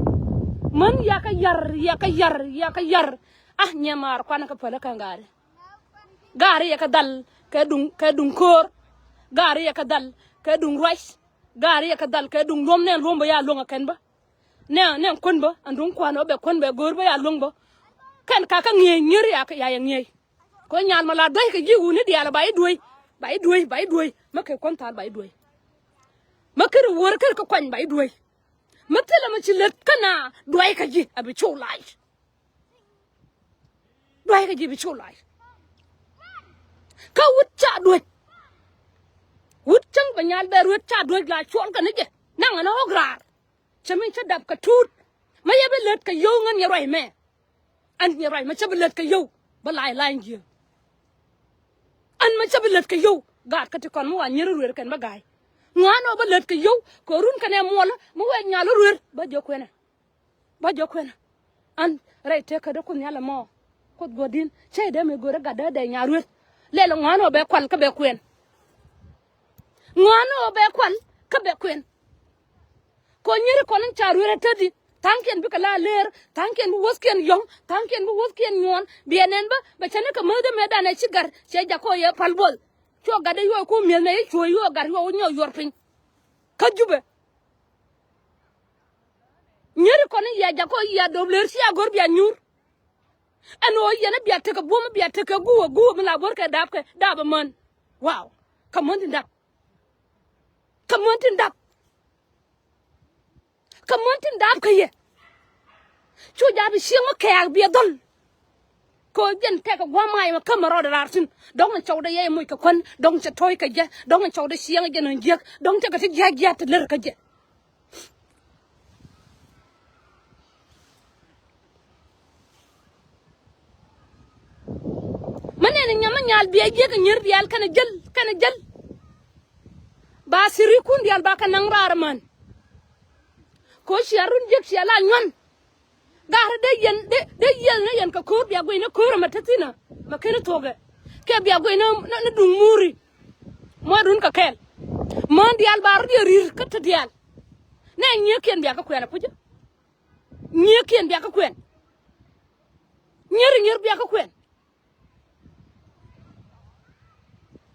Män yakä yar yakä yar yakä yar. Ah nyɛ maar kuanɛ kä päl kä gaari. Gaari yɛ kɛ dhal kɛ duŋ kɛ duŋ ko̱o̱r. Gaari yɛ kɛ dhal kɛ duŋ ruac. Gaari yɛ kɛ dhal kɛ duŋ luɔ̱m nɛn luɔ̱m bä ya luɔ̱ŋ ɛ kɛn bä. Nɛ nɛ kuän bä ɛn duŋ kuan ɔ bɛ kuän bɛ go̱o̱r bä ya luäŋ bä. Kɛn ka kä ŋi̱eec nyir ya ya yɛ ŋi̱eec. Kɛ nyal ma la duäc kɛ ji̱ wuni diaal ba i̱ duäc ba i̱ duäc ba i̱ duäc. Mä kɛ kuän thal ba i̱ duäc. Mä kär i̱ wuɔ̱r kär kä kuany ba i̱ duäc. Mä thilɛ ma ci lät kä na duäc kɛ ji̱ a bi cu lac. Duäc kɛ ji̱ bi cu lac. Kä wut ca duäc. Wut cäŋ bɛ nyal bɛ ruet ca duäc la cuɔl kɛ ni jɛ naŋ ɛn ɣɔ̱k raar. Cɛ min cä dap kɛ tuut. Mä yɛ bi lät kɛ yio̱w ŋän yɛ ruac mɛ. Ɛn yɛ ruac mɛ cä bi lät kɛ yio̱w bä la̱a̱c la̱a̱c ji̱. Ɛn mɛ cä bi lät kɛ yio̱w gaat kä ti kɔn mi wa nyier rueer kɛn bä ga̱a̱c. Ŋuan ɔ bä lät kɛ yio̱w kɛ run kɛn ɛ muɔlä mi wɛc nyal rueer bä jiök kuɛnɛ. Bä jiök kuɛnɛ. Ɛn rɛy tëëkä dee Kuoth Nhial ɛmɔ Kuoth guɔ̱di̱n cä yɛ dee mi go̱rä gat dee dee nyal rueer. Lɛl ŋuan ɔ bɛ kual kä bɛ kuɛn. Ŋuan ɔ bɛ kual kä bɛ kuɛn. Kɔ nyiri kɔn in ca ruer a tädi tha̱a̱ŋkiɛn bikɛ la leer tha̱a̱ŋkiɛn bi wäthkiɛn yɔ̱ŋ tha̱a̱ŋkiɛn bi wäthkiɛn nyuɔ̱ɔ̱n biɛ nɛn bä bɛ cä ni kɛ mäth dämɛ danɛ ci gat cɛ jak kɔ yɛ pal buɔth. Cuɔ gat dee yuɔɔk ku mi̱eth mɛ i̱ cuɔ̱ɔ̱c yuɔɔk gat yuɔɔk wä nyɔɔk yuɔr piny. Kä Jubɛ nyiri kɔn in yɛ jak kɔ yɛ dop leer ci a go̱r bia nyuur. Ɛn ɣöö yɛn a bia tekɛ buɔ̱m a bia tekɛ guwä guwä mi la bo̱rkɛ dapkɛ dap ɛmän. Wow. Kä män tin dap. Kä män tin dap. Kä män tin dap kä yɛ. Cu japi cieŋ mi kɛɛk biɛ dhɔl. Kɛ ɣöö jɛn kɛkɛ gua̱a̱m ŋa̱c mɛ kämɛ rɔɔdɛ raar thi̱n dɔ̱ŋ ni cɔwdɛ yɛy moc kɛ kuän dɔ̱ŋ cɛ to̱o̱c kɛ jɛ dɔ̱ŋ ni cɔwdɛ cieŋ jɛn ɣän jiäk dɔ̱ŋ tekɛ ti jia̱k jia̱k ti lär kä jɛ. Mä nɛn nyam mä nyal biɛ jiäk kɛ nyier diaal kɛnɛ jäl kɛnɛ jäl. Ba thirikun diaal ba kɛ naŋ raar män. Kɛ ɣöö cia run jiäk cia la nyuan. Ga̱a̱rä dee yɛn dee dee yiëëth ni yɛn kɛ ko̱o̱r bia guic ni ko̱o̱r ɛmɛ te thi̱n ɛ mɛ ken thuɔ̱kɛ. Kɛ bia guic ni ni duŋ muuri. Muɔ̱ɔ̱n run kɛ kɛɛl. Män diaal ba rɔ̱diɛn ri̱r kä te diaal. Nɛ nyieekiɛn bia kä kuɛn ɛ pucä. Nyieekiɛn bia kä kuɛn. Nyier nyier bia kä kuɛn.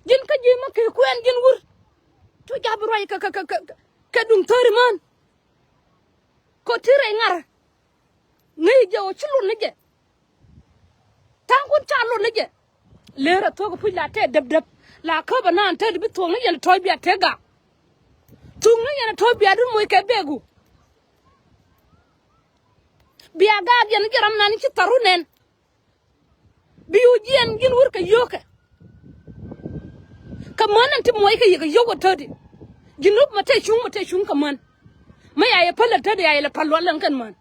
Ji̱n kä ji̱ mä kɛ kuɛn ji̱n wur. Cu ja̱ bi ruac kɛ kɛ kɛ kɛ kɛ duŋ thäri män. Kɔ ti rɛy ŋarä. Ŋäc jɛ ɣöö ci lot ni jɛ. Tha̱a̱ŋkun ca lot ni jɛ. Leer a thuɔ̱k puc la tɛɛ däp däp la käp a naan tet bi thuɔ̱k ni yɛn tɔ̱ɔ̱c bia tëë gak. Thuɔ̱k ni yɛn tɔ̱ɔ̱c bia dun moc kɛ bɛɛku. Bia gak yɛn jɛ ram nan ci tharu nɛn. Bi wu jiɛn ji̱n wur kɛ yio̱kɛ. Kɛ män ɛn ti muɔc kɛ yɛ kɛ yio̱k ɛ täti. Ji̱n nup mɛ tɛ cuŋ mɛ tɛ cuŋ kɛ män. Mɛ ya yɛ päl ɛ täti ya yɛ lɛ päl lual ɛn kɛn män.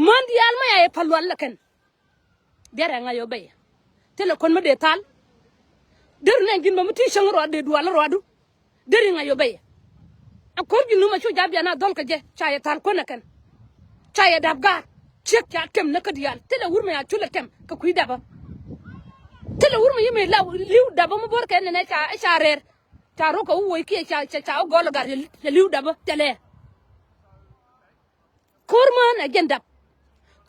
Män diaal mɛ ya yɛ päl lual ɛ kɛn. Biarɛ ŋa̱c ɔ bɛyɛ. Thilɛ kuän mi dee thal. Deri nɛn ji̱n bä mi ti cäŋ ruaadu dee dual ruaadu. Deri ŋa̱c ɔ bɛyɛ. A ko̱r ji̱ num a cu ja̱ bian a dhɔl kɛ jɛ ca yɛ thal kuän ɛ kɛn. Ca yɛ dap gaat ciek ca tɛm ni kä diaal thilɛ wur mi a culɛ tɛm kɛ kui̱ dapä. Thilɛ wur mi yi mi la li̱w dapä mi bo̱r kɛ nɛnɛ ca ca rɛɛr. Ca rok kɛ wä woc kiɛ ca ca wä gɔl gat yɛ li̱w dapä thilɛ. Ko̱r mään ɛ jɛn dap.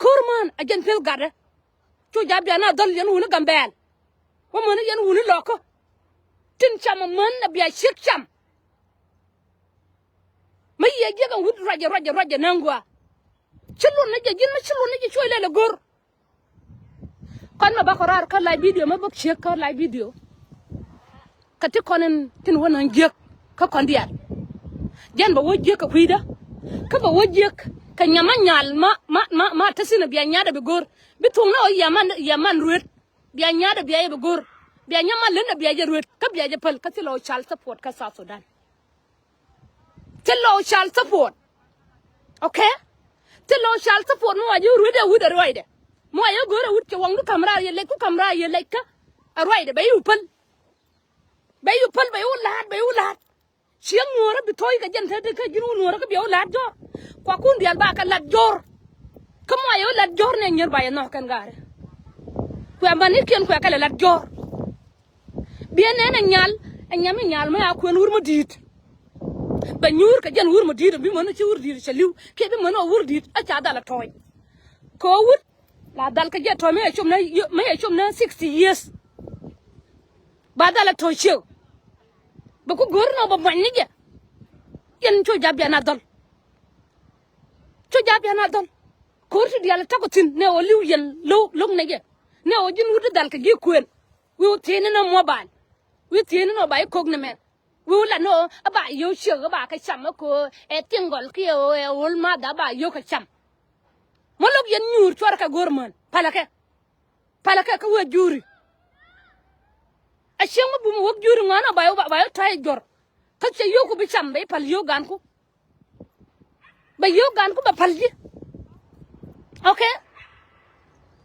Ko̱r män a jɛn peth gatdä. Cu ja̱ bian a dhɔl yɛn wuni Gambɛl. Wä män yɛn wuni lɔkä. Tin cam a män a bia ciek cam. Mi yiɛ jiɛk ɛn wut ruacɛ ruacɛ ruacɛ näŋ gua. Ci lun ni jɛ ji̱n mi ci lun ni jɛ cuɔy lɛl ɛ go̱r. Kɔn mɛ bakɔ raar kä live video mɛ bäk ciek kä live video. Kä ti kɔn in tin wä naŋ jiek kä kɔn diaal. Jɛn bɛ wä jiek kɛ kui̱dä. Kä bɛ wä jiek kɛ nyam ma nyal ma ma ma ma te thin a bia nya̱a̱dɛ bi go̱r. Bi thuŋ ni ɔ yia man yia man ruet. Bia nya̱a̱dɛ bia yɛ bi go̱r. Bia nyam ma län a bia jɛ ruet kä bia jɛ päl kä thilɛ ɔ child support kä South Sudan. Thilɛ ɔ child support. Okay. Thilɛ ɔ child support mi wa ji̱ ruet ɛ wut ɛ ruacdɛ. Mi wa ji̱ go̱r ɛ wut cɛ waŋdu ka̱m raar yɛ lɛc ku ka̱m raar yɛ lɛc kä ɛ ruacdɛ bɛ yi wä päl. Bɛ yi wä päl bɛ yi wä la̱a̱t bɛ yi wä la̱a̱t. Cieŋ nuɔ̱ɔ̱rä bi thɔ̱c kɛ jɛn te te kä ji̱n wä nuɔ̱ɔ̱rä kä bia wä la̱a̱t jɔ̱ɔ̱r. Kua kun diaal ba kɛ la̱t jɔ̱ɔ̱r. Kä mi wa yɛ wä la̱t jɔ̱ɔ̱r nɛ nyier ba yɛ nhɔk kɛn ga̱a̱rɛ. Kuɛ män ikiɛn kuɛ kɛ lɛ la̱t jɔ̱ɔ̱r. Biɛ nɛn ɛ nyal ɛ nyam i̱ nyal mi a kuɛn wur mi di̱i̱t. Bɛ nyuur kɛ jɛn wur mi di̱i̱t bi män ci wur di̱i̱t cɛ li̱w kiɛ bi män ɔ wur di̱i̱t a ca dhal a tɔ̱ɔ̱c. Kɛ ɣöö wut la dhal kɛ jɛ tɔ̱ɔ̱c mi yɛ com nä mi yɛ com nä sixty years. Ba dhal a tɔ̱ɔ̱c ciek. Bɛ ku go̱o̱r nɔ bɛ muany ni jɛ. Yɛn cu ja̱ bian a dhɔl. Cu ja̱ bian a dhɔl. Ko̱r ti diaal a ta̱k ɔ thi̱n nɛ ɣöö li̱w yɛn lo̱k lo̱k nɛ jɛ. Nɛ ɣöö ji̱n wut di dhal kɛ ji̱ kuëën. Wi̱i̱ wä thiecni nɔ mobile. Wi̱i̱ thiecni nɔ ba i̱ ko̱k ni mɛn. Wi̱i̱ wä la ni ɣöö a ba yio̱w ciek a ba kɛ cam a ko̱ ɛ thiŋ gɔl kiɛ ɣöö ɛ ɣöl math a ba yio̱w kɛ cam. Mɔ lo̱k yɛn nyuur cuarɛ kɛ go̱r män palɛ kɛ. Palɛ kɛ kä wee juri. A cieŋ mi bum a wäk juri ŋɔ̱a̱n a ba yio̱w ba yio̱w ta̱a̱c jɔr. Kä cɛ yio̱wku bi cam bɛ i̱ pal yio̱w ganku. Bɛ yio̱w ganku bɛ pal ji̱. Okay.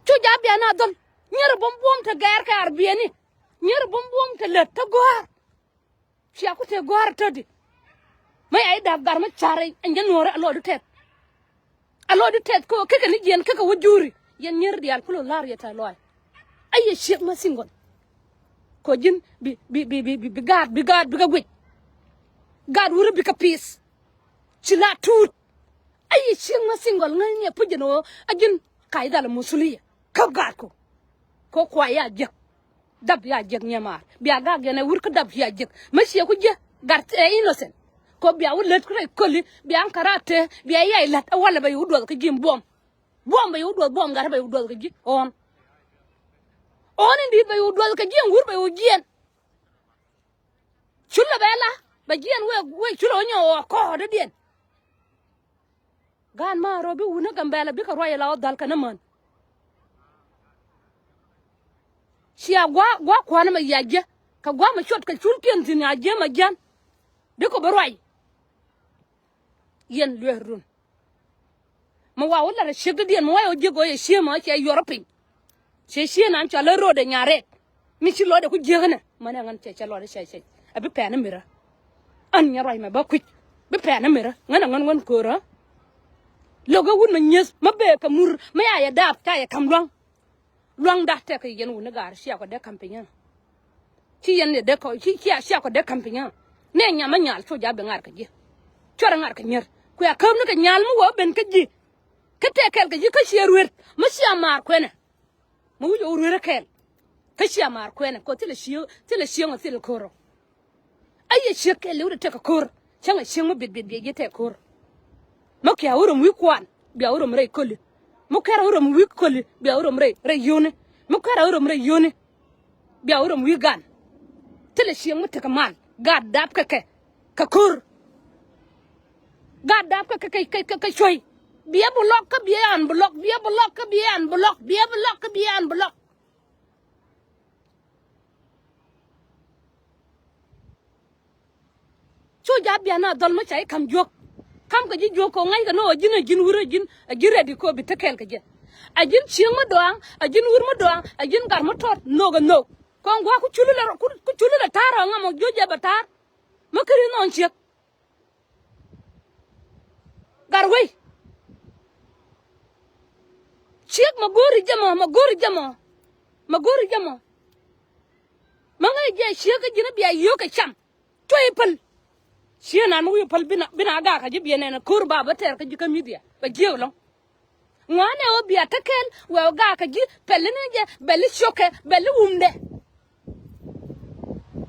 Cu ja̱ bian a dhɔl. Nyier buɔ̱m buɔ̱m te gɛɛr kɛ ar biɛni. Nyier buɔ̱m buɔ̱m te lät te gɔ̱a̱r. Cia ku te gɔ̱a̱r tätdi. Mä ya i̱ da̱p gar mä car ɛn jɛ nuɔ̱ɔ̱rä a lɔɔdu tɛth. A lɔɔdu tɛth kä kekɛ ni jiɛn kekɛ wä juri. Yɛn nyier diaal kulo la̱r yɛ tɛ̈th lɔaac. A yɛ ciek mä single. Kɔ ji̱n bi bi bi bi bi gaat bi gaat bikɛ guic. Gaat wurä bikɛ pi̱i̱th. Ci la tuut. A yɛ ciek mä single ŋäcni ɛ puc jɛn ɣöö a ji̱n kac dhal ɛ musuliya. Kä gaatku. Kɛ kua ya jiäk. Dap ya jiäk nyɛmaar. Bia gak yɛn ɛ wur kä dap ya jiäk. Mä ciɛ ku jiäk. Gat ɛ innocent. Kɛ bia wä lät rɛy köli. Bia ŋ karate. Bia yay la̱t. Ɛ walɛ bɛ yɛ wä duɔth kä ji̱ buɔm. Buɔm bɛ yɛ wä duɔth buɔm gat bɛ yɛ wä duɔth kä ji̱. Ɣɔn. Ɣɔn in di̱i̱t bɛ yɛ wä duɔth kä ji̱ ɛn wur bɛ yɛ wä jiɛn. Culɛ bɛ la. Bɛ jiɛn wee wee culɛ wä nyɔk ɣɔɔ kɔɔdädiɛn. Gaan ma rɔ bi wun ni Gambɛla bikɛ ruac ila ɔ dhal kɛn imän. Cia gua̱a̱ gua̱a̱ kua̱n mɛ ya jiɛ kɛ gua̱a̱ mɛ cuɔt kɛ culkiɛn thi̱n ya jiɛ mɛ jiän. Bikɔ bi ruac. Yɛn lueer run. Mɛ wa wä lat a ciek dädiɛn mɛ wa yɛ wä jiek ɣöö yɛ ciek mɛ cia yuɔr piny. Ciɛ ciek nan cua lät ro̱o̱dɛ nyaret. Mi ci lɔcdɛ ku jiäk inɛ mänɛ ŋän cɛ cɛ lɔcdɛ cɛ cɛ. A bi pɛn imirä. Ɣän nyɛ ruac mɛ bä kui̱c bi pɛn imirä ŋän a ŋän ŋän köörä. Lo̱k ɛ wut mɛ nyieth mɛ bee kɛ mur mɛ ya yɛ daap ca yɛ ka̱m lua̱ŋ. Lua̱ŋda tɛkɛ yɛn wuni gaar cia kɔ dee ka̱m pinyä. Ci yɛn yɛ dee kɔ ci cia cia kɔ dee ka̱m pinyä. Nɛ nyam mɛ nyal cu ja̱ bi ŋa̱r kɛ ji̱. Cuarɛ ŋa̱r kɛ nyier kuɛ a käp ni kɛ nyal mi wä ben kä ji̱. Kä tɛk kɛl kɛ ji̱ kä ciɛ ruet mi cia maar kuɛnɛ. Mi wi̱c ɣöö ruerä kɛɛl. Kä cia maar kuɛnɛ kɔ thilɛ cieŋ thilɛ cieŋ ɔ thilɛ ko̱r ɔ. A yɛ ciek kɛɛl liwdɛ tɛk kɛ ko̱r. Cäŋɛ cieŋ mi biɛt biɛt biɛt yɛ tɛk ko̱r. Mi kɛ̈ a wä röm wi̱i̱ kuan bia wä röm rɛy köli. Mi kɛ̈r a wä röm wi̱i̱ köli bia wä röm rɛy rɛy yio̱ni. Mi kɛ̈r a wä röm rɛy yio̱ni. Bia wä röm wi̱i̱ gan. Thilɛ cieŋ mi tekɛ mal gaat dap kɛ kɛ. Kɛ ko̱r. Gaat dap kɛ kɛ kɛ kɛ kɛ cuɔ̱y. Biɛ bi lɔk kä biɛ an bi lɔk biɛ bi lɔk kä biɛ an bi lɔk biɛ bi lɔk kä biɛ an bi lɔk. Cu ja̱ bian a dhɔl mi ca i̱ ka̱m juɔ̱k. Ka̱m kɛ ji̱ juɔ̱k kɛ ŋa̱ckɛ ni ɣöö ji̱n a ji̱n wur a ji̱n a ji̱n rɛt i̱ kɛ ɣöö bi te kɛɛl kɛ jɛ. A ji̱n cieŋ mi dɔaŋ a ji̱n wur mi dɔaŋ a ji̱n gat mi tɔt nhök ɛ nhök. Kɔn gua̱a̱k ku culi lɛ ku culi lɛ ta̱a̱r ɣä ŋa̱m ɔ jiöc jɛ bɛ ta̱a̱r. Mi keri nhɔn ciek. Gat wei. Ciek mɛ go̱o̱ri jɛ mɔ mɛ go̱o̱ri jɛ mɔ. Mɛ go̱o̱ri jɛ mɔ. Mɛ ŋäc jɛ ciek kä ji̱n a bia yio̱o̱k kɛ cam. Cuɛ i̱ päl. Ciek nan mɛ wi̱i̱ päl bina bina gakä ji̱ biɛ nɛn ko̱o̱r ba bä tɛɛr kä ji̱ kä midia bɛ jiek lɔ̱ŋ. Ŋa̱n ɛ ɣöö bia te kɛl wɛ ɣöö gakä ji̱ pɛli ni jɛ bɛli ciökɛ bɛli wumdɛ.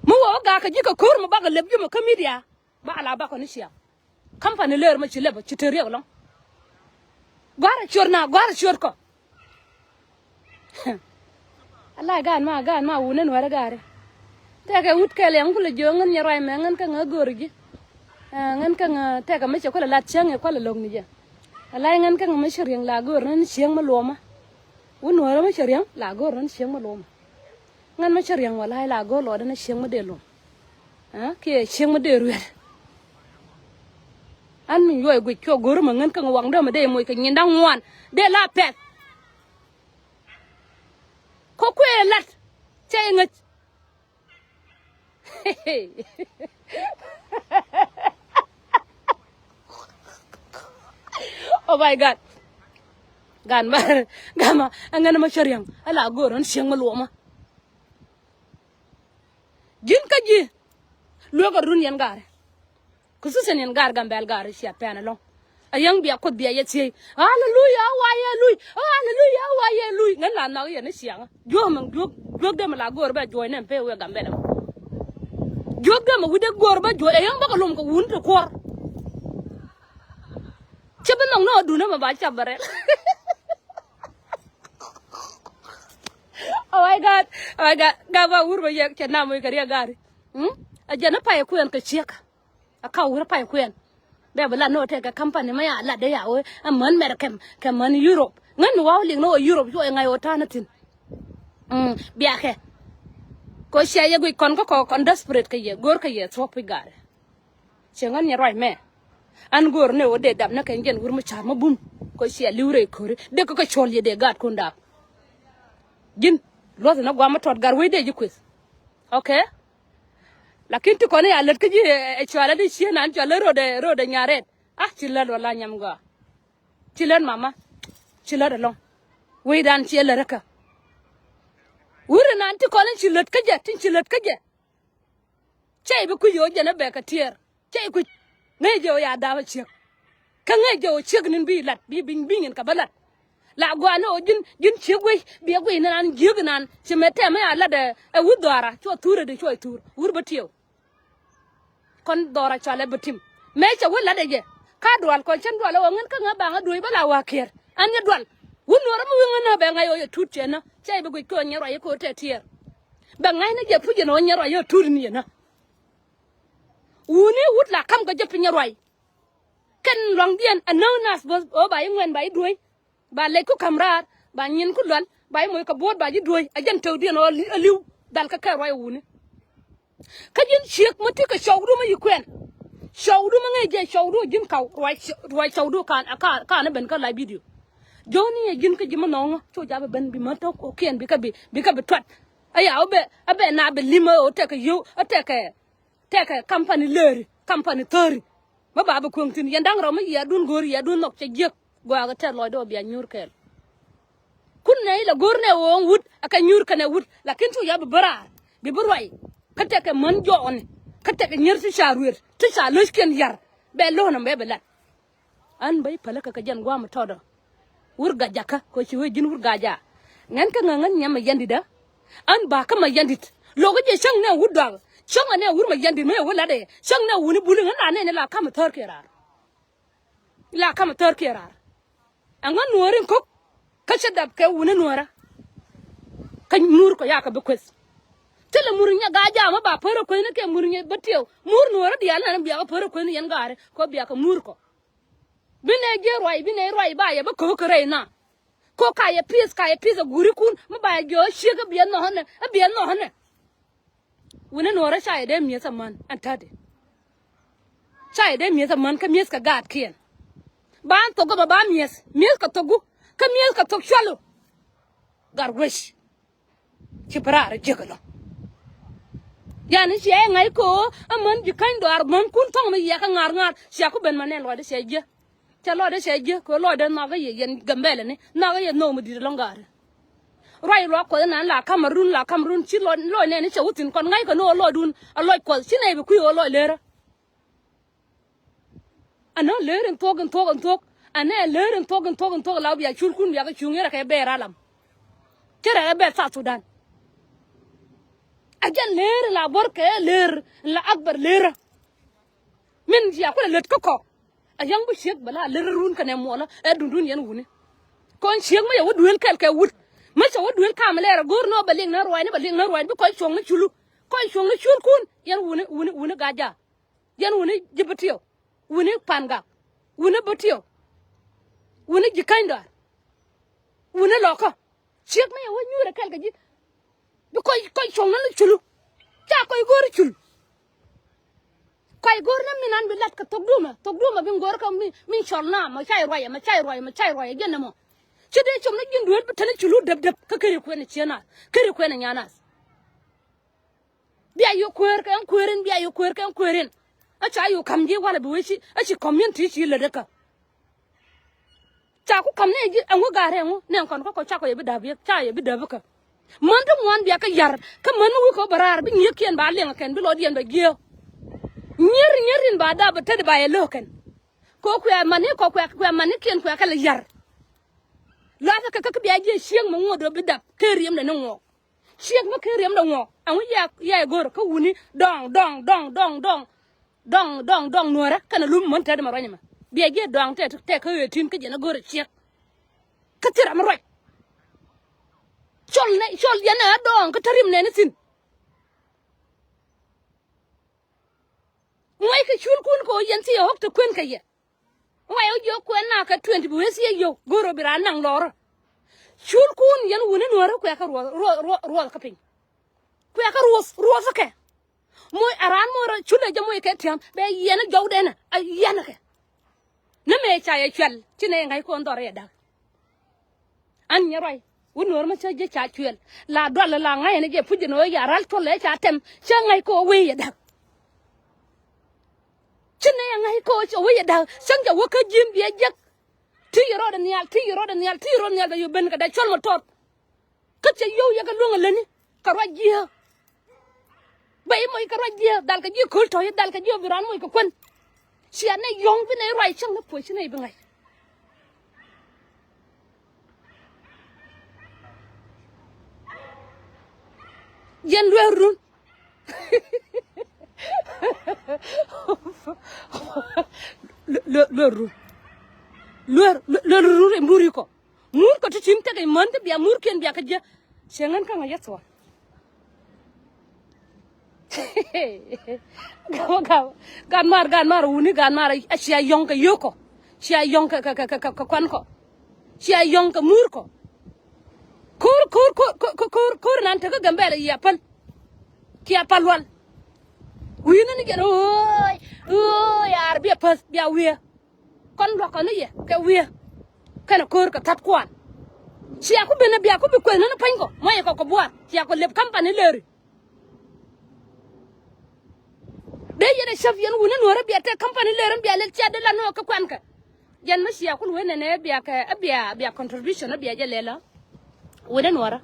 Mi wä ɣöö gakä ji̱ kɛ ko̱r mi bakɛ lɛp ji̱ mɔ kä midia. Ba ala bakɔ ni ciaŋ. Kampani lëër mɔ ci lɛpä ci te riɛk lɔŋ. Gua̱rä ciöt na gua̱rä ciöt kɔ. Alay gan ma gan ma wun ni nuɛrä gari. Tɛkɛ wut kɛl yɛn kulɛ jiö ŋän nyɛ ruac mɛ ŋän kä ŋä go̱r ji̱. Ɛ, ŋän kä ŋä tɛkɛ mi cɛ kulɛ lat cäŋ yɛ kualɛ lo̱k ni jɛ. Alay ŋän kä ŋä mi cɛ riɛŋ la go̱r ni cieŋ mi luɔmä. Wun nuɛrä mi cɛ riɛŋ la go̱r ni cieŋ mi luɔmä. Ŋän mi cä riɛŋ wä la̱a̱c la go̱o̱r lɔɔdä ni cieŋ mi dee luɔ̱m. Ɛ, kiɛ cieŋ mi dee ruɛt. An mi yuɔc guic cuɔ go̱o̱r mi ŋän kä ŋä waŋdä mi dee moc kɛ nyin da̱ŋ ŋuan dee la pɛth. Kɔ kuëë lat cɛ iŋäc. Oh my God. Gan ma gan ma ɛŋɛn ma cä riɛŋ ala go̱o̱r ni cieŋ mi luɔmä. Ji̱n kä ji̱ lueek a run yɛn gaari. Kɛ susɛn yɛn gaari Gambɛl gaari cia pɛn ɛlɔ̱ŋ. A yäŋ bia kuoth bia yɛ thiey. Aleluya wa yɛ luc. Aleluya wa yɛ luc. Ŋän la nhɔk yɛn ni ciaŋä juɔk mɛn juɔk juɔk dee mi la go̱o̱r bɛ juɔc nɛn pee wee Gambɛl ɛmɔ. Juɔk dee mi wi̱cdɛ go̱o̱r bɛ juɔc a yäŋ bäkɛ lom kɛ wun ti kuɔr. Cɛ bi nhɔk ni ɣä duundä mɛ ba cap bɛ rɛl. Oh my God. Oh my God. Gaba wur bä yɛ cɛ nam wi̱i̱ kɛ riɛ gari. Mm? A jɛn a pay kuɛn kɛ ciek. A ka wur a pay kuɛn. Bɛ bi lat ni wä tɛk kɛ company ma ya lat de ya wä a män America kɛ män Europe. Ŋän ni waw lik ni wä Europe cuɔ ŋa̱c wä ta̱a̱n a thi̱n. Mm, biakɛ. Kɔ cia yɛ guic kɔn kä kɔ kɔn desperate kɛ yɛ go̱o̱r kɛ yɛ thuɔ̱k pi̱c gari. Ciɛ ŋän nyɛ ruac mɛ. An go̱o̱r ni wä dee dap ni kɛ jɛn wur mi ca̱r mi bum. Kɔ cia li̱w rɛy ko̱ri dee kä kɛ cuɔl yɛ dee gaat kun dap. Ji̱n luɔth ni guam mi tɔt gar wec dee ji̱ kueth. Okay. Lakin ti kɔn i̱ a lät kä ji̱ ɛ cualä di cië nan cualä rot ɛ rot ɛ nyarɛt. Ah, ci lät wala nyam gɔaa. Ci lät mama. Ci lät ɛlɔ̱ŋ. Wecdan ciɛ lät kä wur inan ti kɔn in ci lät kä jɛ tin ci lät kä jɛ. Cɛ i̱ bi kui̱c ɣöö jɛn ɛ bɛ kɛ tiɛɛr. Cɛ i̱ kui̱c ŋäc jɛ ɣöö ya da̱a̱p ɛ ciek. Kä ŋäc jɛ ɣöö ciek ni̱n bi lat bi biny biny in kɛ bä lat. La gua̱a̱n ni ɣöö ji̱n ji̱n ciek wec biɛ guic ni nan jiek inan ci mɛ tɛmɛ ya lat ɛ wut dhɔaara cuɔ thuur ɛ di cuɔ i̱ thuur wur bä tiɛw. Kɔn dhɔaara cɔalɛ bä tim mëë cɛ wä lat ɛ jɛ. Ka dual kɔn cɛn dual ɛ ɣöö ŋän kä ŋä baŋä duec bä la wa̱a̱ kiɛɛr ɛn nyɛ dual. Wun nuɔrä mi wi̱ŋä nä bɛ ŋa̱c ɣöö yɛ tut cɛ nä cɛ i̱ bi guic kɛ ɣöö nyɛ ruac i̱ kɛ ɣöö tɛ tiɛɛr. Bɛ ŋa̱cnä jɛ puc yɛn ɣän nyɛ ruac yɛ tut ni yɛn ɣä. Wuni wut la ka̱m kɛ jɛ piny ruac. Kɛn luaŋdiɛn ɛ näk nath bä ɣöö ba yi ŋuɛn ba yi duöi. Ba lɛc ku ka̱m raar ba nyin ku lual ba yi moc kɛ buɔ̱ɔ̱t ba yi duöi ɛ jɛn tëkdiɛn ɣöö li̱w dhal kɛ kɛ ruac wuni. Kä ji̱n ciek mä ti kɛ cɔwdu mä yi kuɛn. Cɔwdu mä ŋäc jɛ cɔwdu ji̱n kaw ruac ruac cɔwdu kan kan kan ben kä la bidio. Jɔ̱ɔ̱ni ɛ ji̱n kä ji̱ mä nhɔŋä cu jabɛ ben bi mä tɔ̱ kiɛn bi kä bi bi kä bi tuat. Aya ɔ bɛ ɔ bɛ na bɛ lim ɔ tɛkɛ yio̱w ɔ tɛkɛ tɛkɛ kampani lëëri kampani thäri. Mä ba bɛ kueŋ thi̱n yɛn da̱ŋ rɔm mä yiadun go̱o̱ri yiadun nhɔk cɛ jiäk. Guakä tɛth lɔcdä ɔ bia nyuur kɛɛl. Kun nɛ ilɛ go̱r nɛ ɣöö wut ɛ kɛ nyuur kɛnɛ wut lakin cu ya bi bä raar bi bä ruac. Kä tɛkɛ män jɔɔni kä tɛkɛ nyier ti ca ruëër ti ca lo̱ckiɛn yar bɛ lo̱n ɛmɛ bi lat. An bä i̱ päläkä kɛ jɛn gua̱a̱m tɔ̱dɔ. Wur gajakä kɛ ci wee ji̱n wur gaja. Ŋɛn kä ŋäŋän nyɛ mɛ yɛn di̱dä. An ba kä mɛ yɛn di̱t lo̱k i̱ jɛ cäŋ nɛ wur dɔak. Cäŋ anɛ wur mɛ yɛn di̱t mɛ yɛ wur latdɛ cäŋ nɛ wuni buli ŋän la nɛn ila ka̱m thär kiɛ raar. Ila ka̱m thär kiɛ raar. Ɛŋä nuɔ̱ɔ̱ri in ko̱k kä cä dap kɛ wuni nuɔ̱ɔ̱rä. Kä muur kɔ yakɛ bi kueth. Thilɛ muur nyɛ gaa jaamä ba pär ɛ kueth ni kɛ muur nyɛ bä tiɛw muur nuɔ̱ɔ̱rä diaal nɛn biakɛ pär ɛ kueth ni yɛn gaari kɔ biakɛ muur kɔ. Bi nɛ jiɛ ruac bi nɛ ruac ba yɛ bä ko̱k kɛ rɛy na. Ko ka yɛ pi̱th ka yɛ pi̱th ɛ guurikun mi ba yɛ jiɔ ciek ɛ biɛ nhɔknɛ ɛ biɛ nhɔknɛ. Wuni nuɔrä ca yɛ dee mi̱eth amän ɛn tätdi. Ca yɛ dee mi̱eth amän kä mi̱eth kɛ gaatkiɛn. Ba ɛn thok gɔmɛ ba mi̱eth mi̱eth kɛ thokgu kä mi̱eth kɛ thok cualu. Gat wec. Ci bi raar jiäk ɛlɔ. Yani ciɛ ŋa̱c ko̱o̱ amän ji̱ käny dɔaar mänkun thɔŋ mi yiɛkä ŋa̱r ŋa̱r cia ku ben ma nɛn lɔcdä cia jiäk. Cɛ lɔcdä cɛ jiäk kɛ lɔcdä nhɔakä yɛ yɛn Gambɛlɛni nhɔakä yɛ nhɔk mi di̱t ɛlɔ̱ŋ gaari. Ruac luak kuɔth inan la ka̱m arun la ka̱m arun ci lɔc lɔc nɛɛni cɛ wä thi̱n kɔn ŋa̱ckɛ ni ɣöö lɔcdun a lɔc kuɔth ci nɛy bi kui̱ ɣöö lɔc leerä. Anä leer in thuɔ̱k in thuɔ̱k in thuɔ̱k. Anɛ leer in thok in thok in thok la bia culkun bia kɛ cuŋ yɛrɛ kɛ bɛɛr alam. Cɛ rɛ bɛɛr South Sudan. A jɛn leer in la bor kɛ leer in la akbar leer. Min cia kulɛ lät kä kɔ. A yaŋ bi ciek bɛ la leer run kɛnɛ muɔlä ɛ dundun yɛn wuni. Kɔn ciek mi yɛ wä duel kɛl kɛ wut. Mi cɛ wä duel kam lɛɛr a go̱o̱r nɔ bɛ liŋ na ruac ni bɛ liŋ na ruac bi kɔc cuɔ̱ŋ ni culu. Kɔc cuɔ̱ŋ ni culkun yɛn wuni wuni wuni gaja. Yɛn wuni ji̱ Bätiɔ, wuni Pangak, wuni Bätiɔ, wuni ji̱ Käny Dɔaar, wuni Lɔkä. Ciek mi yɛ wä nyuurɛ kɛl kɛ ji̱. Bi kɔc kɔc cuɔ̱ŋ ni culu. Ca kɔc go̱o̱r cul. Kɔc go̱o̱r ni min an bi lat kɛ thok duumɛ, thok duumɛ bi ŋ go̱o̱r kɛ mi, mi cɔl naam, mɛ ca i̱ ruacɛ, mɛ ca i̱ ruacɛ, mɛ ca i̱ ruacɛ, jɛn ɛmɔ. Ci dee com ni ji̱n dueet bi te ni culu däp däp, kä keri kuɛn ɛ cien nath, keri kuɛn ɛ nyan nath. Bia yio̱k kueer kɛ ɛn kueer in, bia yio̱k kueer kɛ ɛn kueer in. A ca yio̱k ka̱m ji̱ walɛ bi wee ci, a ci community ci lätdä kä. Ca ku ka̱m nɛ ji̱ ɛŋu ga̱a̱r ɛŋu nɛ kɔn kä kɔ ca kɔ yɛ bi da̱p yɛ, ca yɛ bi da̱p kä. Män ti ŋuan bia kä yar, kä män mi wi̱i̱ kɛ wä bɛ raar, bi nyiëëkiɛn ba liɛŋ kɛn, bi lɔɔdiɛn bɛ jiääk. Nyier, nyier in ba da̱p bɛ tet ba yɛ lo̱o̱k kɛn. Kɛ wä kuɛ mani kɔ kuɛ, kuɛ manikiɛn kuɛ kɛ lɛ yar. Lathɛ kɛ kä, kä bia jiɛ cieŋ mɛ ŋuɔ̱t dɔ bi dap, kɛ riɛm dɛ ni ŋuɔk. Ciek mi ken riɛmdɛ ŋuɔk ɛŋu yɛ, yɛ go̱r kä wuni dɔŋ, dɔŋ, dɔŋ, dɔŋ, dɔŋ. Dɔŋ, dɔŋ, dɔŋ nuɔ̱ɔ̱rä kɛnɛ lum män tɛt mɛ ruanyɛ mɛ. Biɛ jiɛ dɔŋ tɛt, tɛt kä ɣöö tin kä jɛn a go̱r ɛ ciek. Kä thil ram mi ruac. Cɔl nɛ, cɔl yɛn ɛ dɔŋ kä te rim nɛni thi̱n. Ŋuackɛ culkun kɛ ɣöö yɛn thiɛ ɣɔ̱k te kuën kɛ yɛ. Ŋuac ɣä jiök kuɛn na kɛ twenty bi wee thiec yio̱w go̱o̱r ɣä bi raan naŋ lɔɔrä. Culkun yɛn wuni nuäärä kuɛ kä ruɔth, ruɔth, ruɔth, ruɔth kä piny. Kuɛ kä ruɔth, ruɔth kɛ. Moc a raan moc rɔ culɛ jɛ moc kɛ tiam bɛ yɛn jɔwdɛn a yɛn kɛ. Ni mëë ca yɛ cuɛl ci nɛ ŋa̱c kɔn dhɔr yɛ da̱k. An nyɛ ruac wä nuɔ̱ɔ̱r ma cä ji̱ ca cuɛl la dual la ŋa̱c ɛn jɛ puc jɛ nɔ ya ral tuɔl lɛ ca tɛm cä ŋa̱c kɛ wee yɛ da̱k. Ci nɛ ya ŋa̱c kɛ wee yɛ da̱k cäŋ ca wä kä ji̱n biɛ jek. Ti yɛ rɔɔdɛ nhial, ti yɛ rɔɔdɛ nhial, ti yɛ rɔɔdɛ nhial bɛ yɛ ben kɛ dɛ cuɔl ma tɔt. Kä cɛ yio̱w yɛ kɛ luäŋ a lätni kɛ ruac jiääk. Bɛ i̱ moc kɛ ruac jiääk dhal kɛ ji̱ köl tɔ̱ i̱ dhal kɛ ji̱ ɔ bi raan moc kɛ kuän. Cia nɛ yɔ̱ŋ bi nɛ i̱ ruac cäŋ ni puɔ̱c ci nɛ i̱ bi ŋa̱c. Yɛn lueer run. Lueer, lueer, lueer run. Lueer, lueer run in buri kɔ. Mur kɔ ti tim tekɛ män ti bia murkiɛn bia kä jiɛ. Cɛ ŋän kä ŋa̱c yɛ thuɔ̱k. Gam, gam, gan mar, gan mar wuni, gan mar a cia yɔ̱ŋ kɛ yio̱kɔ. Cia yɔ̱ŋ kɛ, kɛ, kɛ, kɛ, kɛ kuan kɔ. Cia yɔ̱ŋ kɛ mur kɔ. Ko̱r, ko̱r, ko̱r, ko̱r, ko̱r, ko̱r, ko̱r nan tekä Gambɛla yia päl. Kia päl wal. Wi̱i̱ ni ni jɛn, ooy, ooy, ar bia päth, bia wi̱i̱. Kɔn luɔk kɔn ni yɛ kɛ wi̱i̱. Kɛnɛ ko̱r kɛ tha̱t kuan. Cia ku ben ni bia ku bi kueth ni ni päny kɔ. Muɔyɛ kɔ kɛ buar. Cia kɔ lep kampani leri. Dee yɛn ɛ cäp yɛn wuni nuɔ̱ɔ̱rä bia tɛk kampani leri bia lel cia dee la nɔɔk kä kuankɛ. Yɛn mi cia kul wen nɛnɛ bia kɛ, bia, bia contribution bia jɛ lel la. Wuni nuɔ̱ɔ̱rä.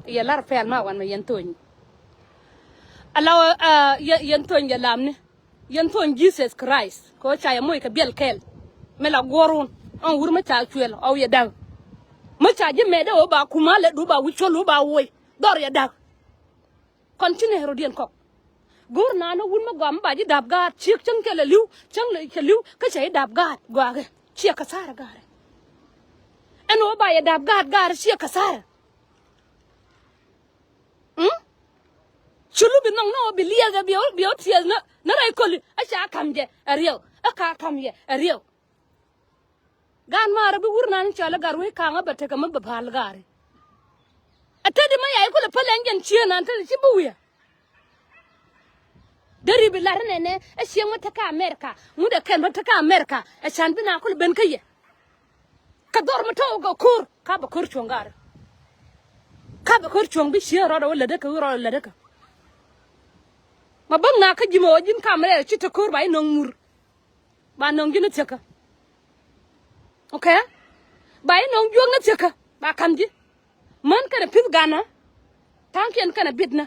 Yɛ lar pɛl ma wan mɛ yɛn thony. Ala, ah, yɛ, yɛn thony yɛ lamni. Yɛn thony Jesus Christ kɛ ɣöö ca yɛ moc kɛ biɛl kɛɛl. Mi la guɔ̱run ɔn wur mi ca cuɛl ɔw yɛ da̱k. Mi ca ji̱ mɛtdɛ ɣöö ba kum alɛ du ba wi̱c cuɔl du ba woc dhɔr yɛ da̱k. Kɔn ci nɛɛr rɔ̱diɛn kɔk. Go̱o̱r naan ɔ wun mi gɔaa mi ba ji̱ da̱p gaat ciek cäŋ cɛ lɛ li̱w cäŋ lɛ cɛ li̱w kä cɛ ji̱ da̱p gaat gɔaakä. Ciɛ kɛ thaarɛ gaarɛ. Ɛn ɣöö ba yɛ da̱p gaat gaarɛ ciɛ kɛ thaarɛ. Mm? Culu bi nhɔk ni ɣöö bi liɛth ɛ bi ɣä, bi ɣä tiɛth ni, ni rɛy köli. Ɛ ca ka̱m jɛ ɛ riɛw. Ɛ ka ka̱m jɛ ɛ riɛw. Gaan maarä bi wur nan cɔal ɛ gat wec ka̱a̱ŋä bɛ tekɛ mi bɛ pa̱a̱l gaari. Ɛ tetdi mi yay kulɛ päl ɛn jɛn cieŋ nan tetdi ci bi wi̱i̱. Deri bi lar inɛnɛ ɛ cieŋ mi tekä America ŋut ɛ kɛn rɔ tekä America ɛ can bi na kulɛ ben kä yɛ. Kä dhɔr mi tɔw kɛ ko̱r ka bɛ ko̱r cuɔ̱ŋ gaari. Ka bɛ ko̱r cuɔ̱ŋ bi cieŋ rɔɔdɛ wä lätdä kɛ wi̱i̱ rɔɔdɛ lätdä kɛ. Ma bäŋ na kä ji̱ mɛ wä ji̱n kam rɛɛr ci te ko̱r ba inɔŋ mur. Ba nɔŋ ji̱ ni thiekä. Okay? Ba inɔŋ juɔ̱k ni thiekä ba ka̱m ji̱. Män kɛnɛ pi̱th ganä. Ta̱ŋkiɛn kɛnɛ bitnä.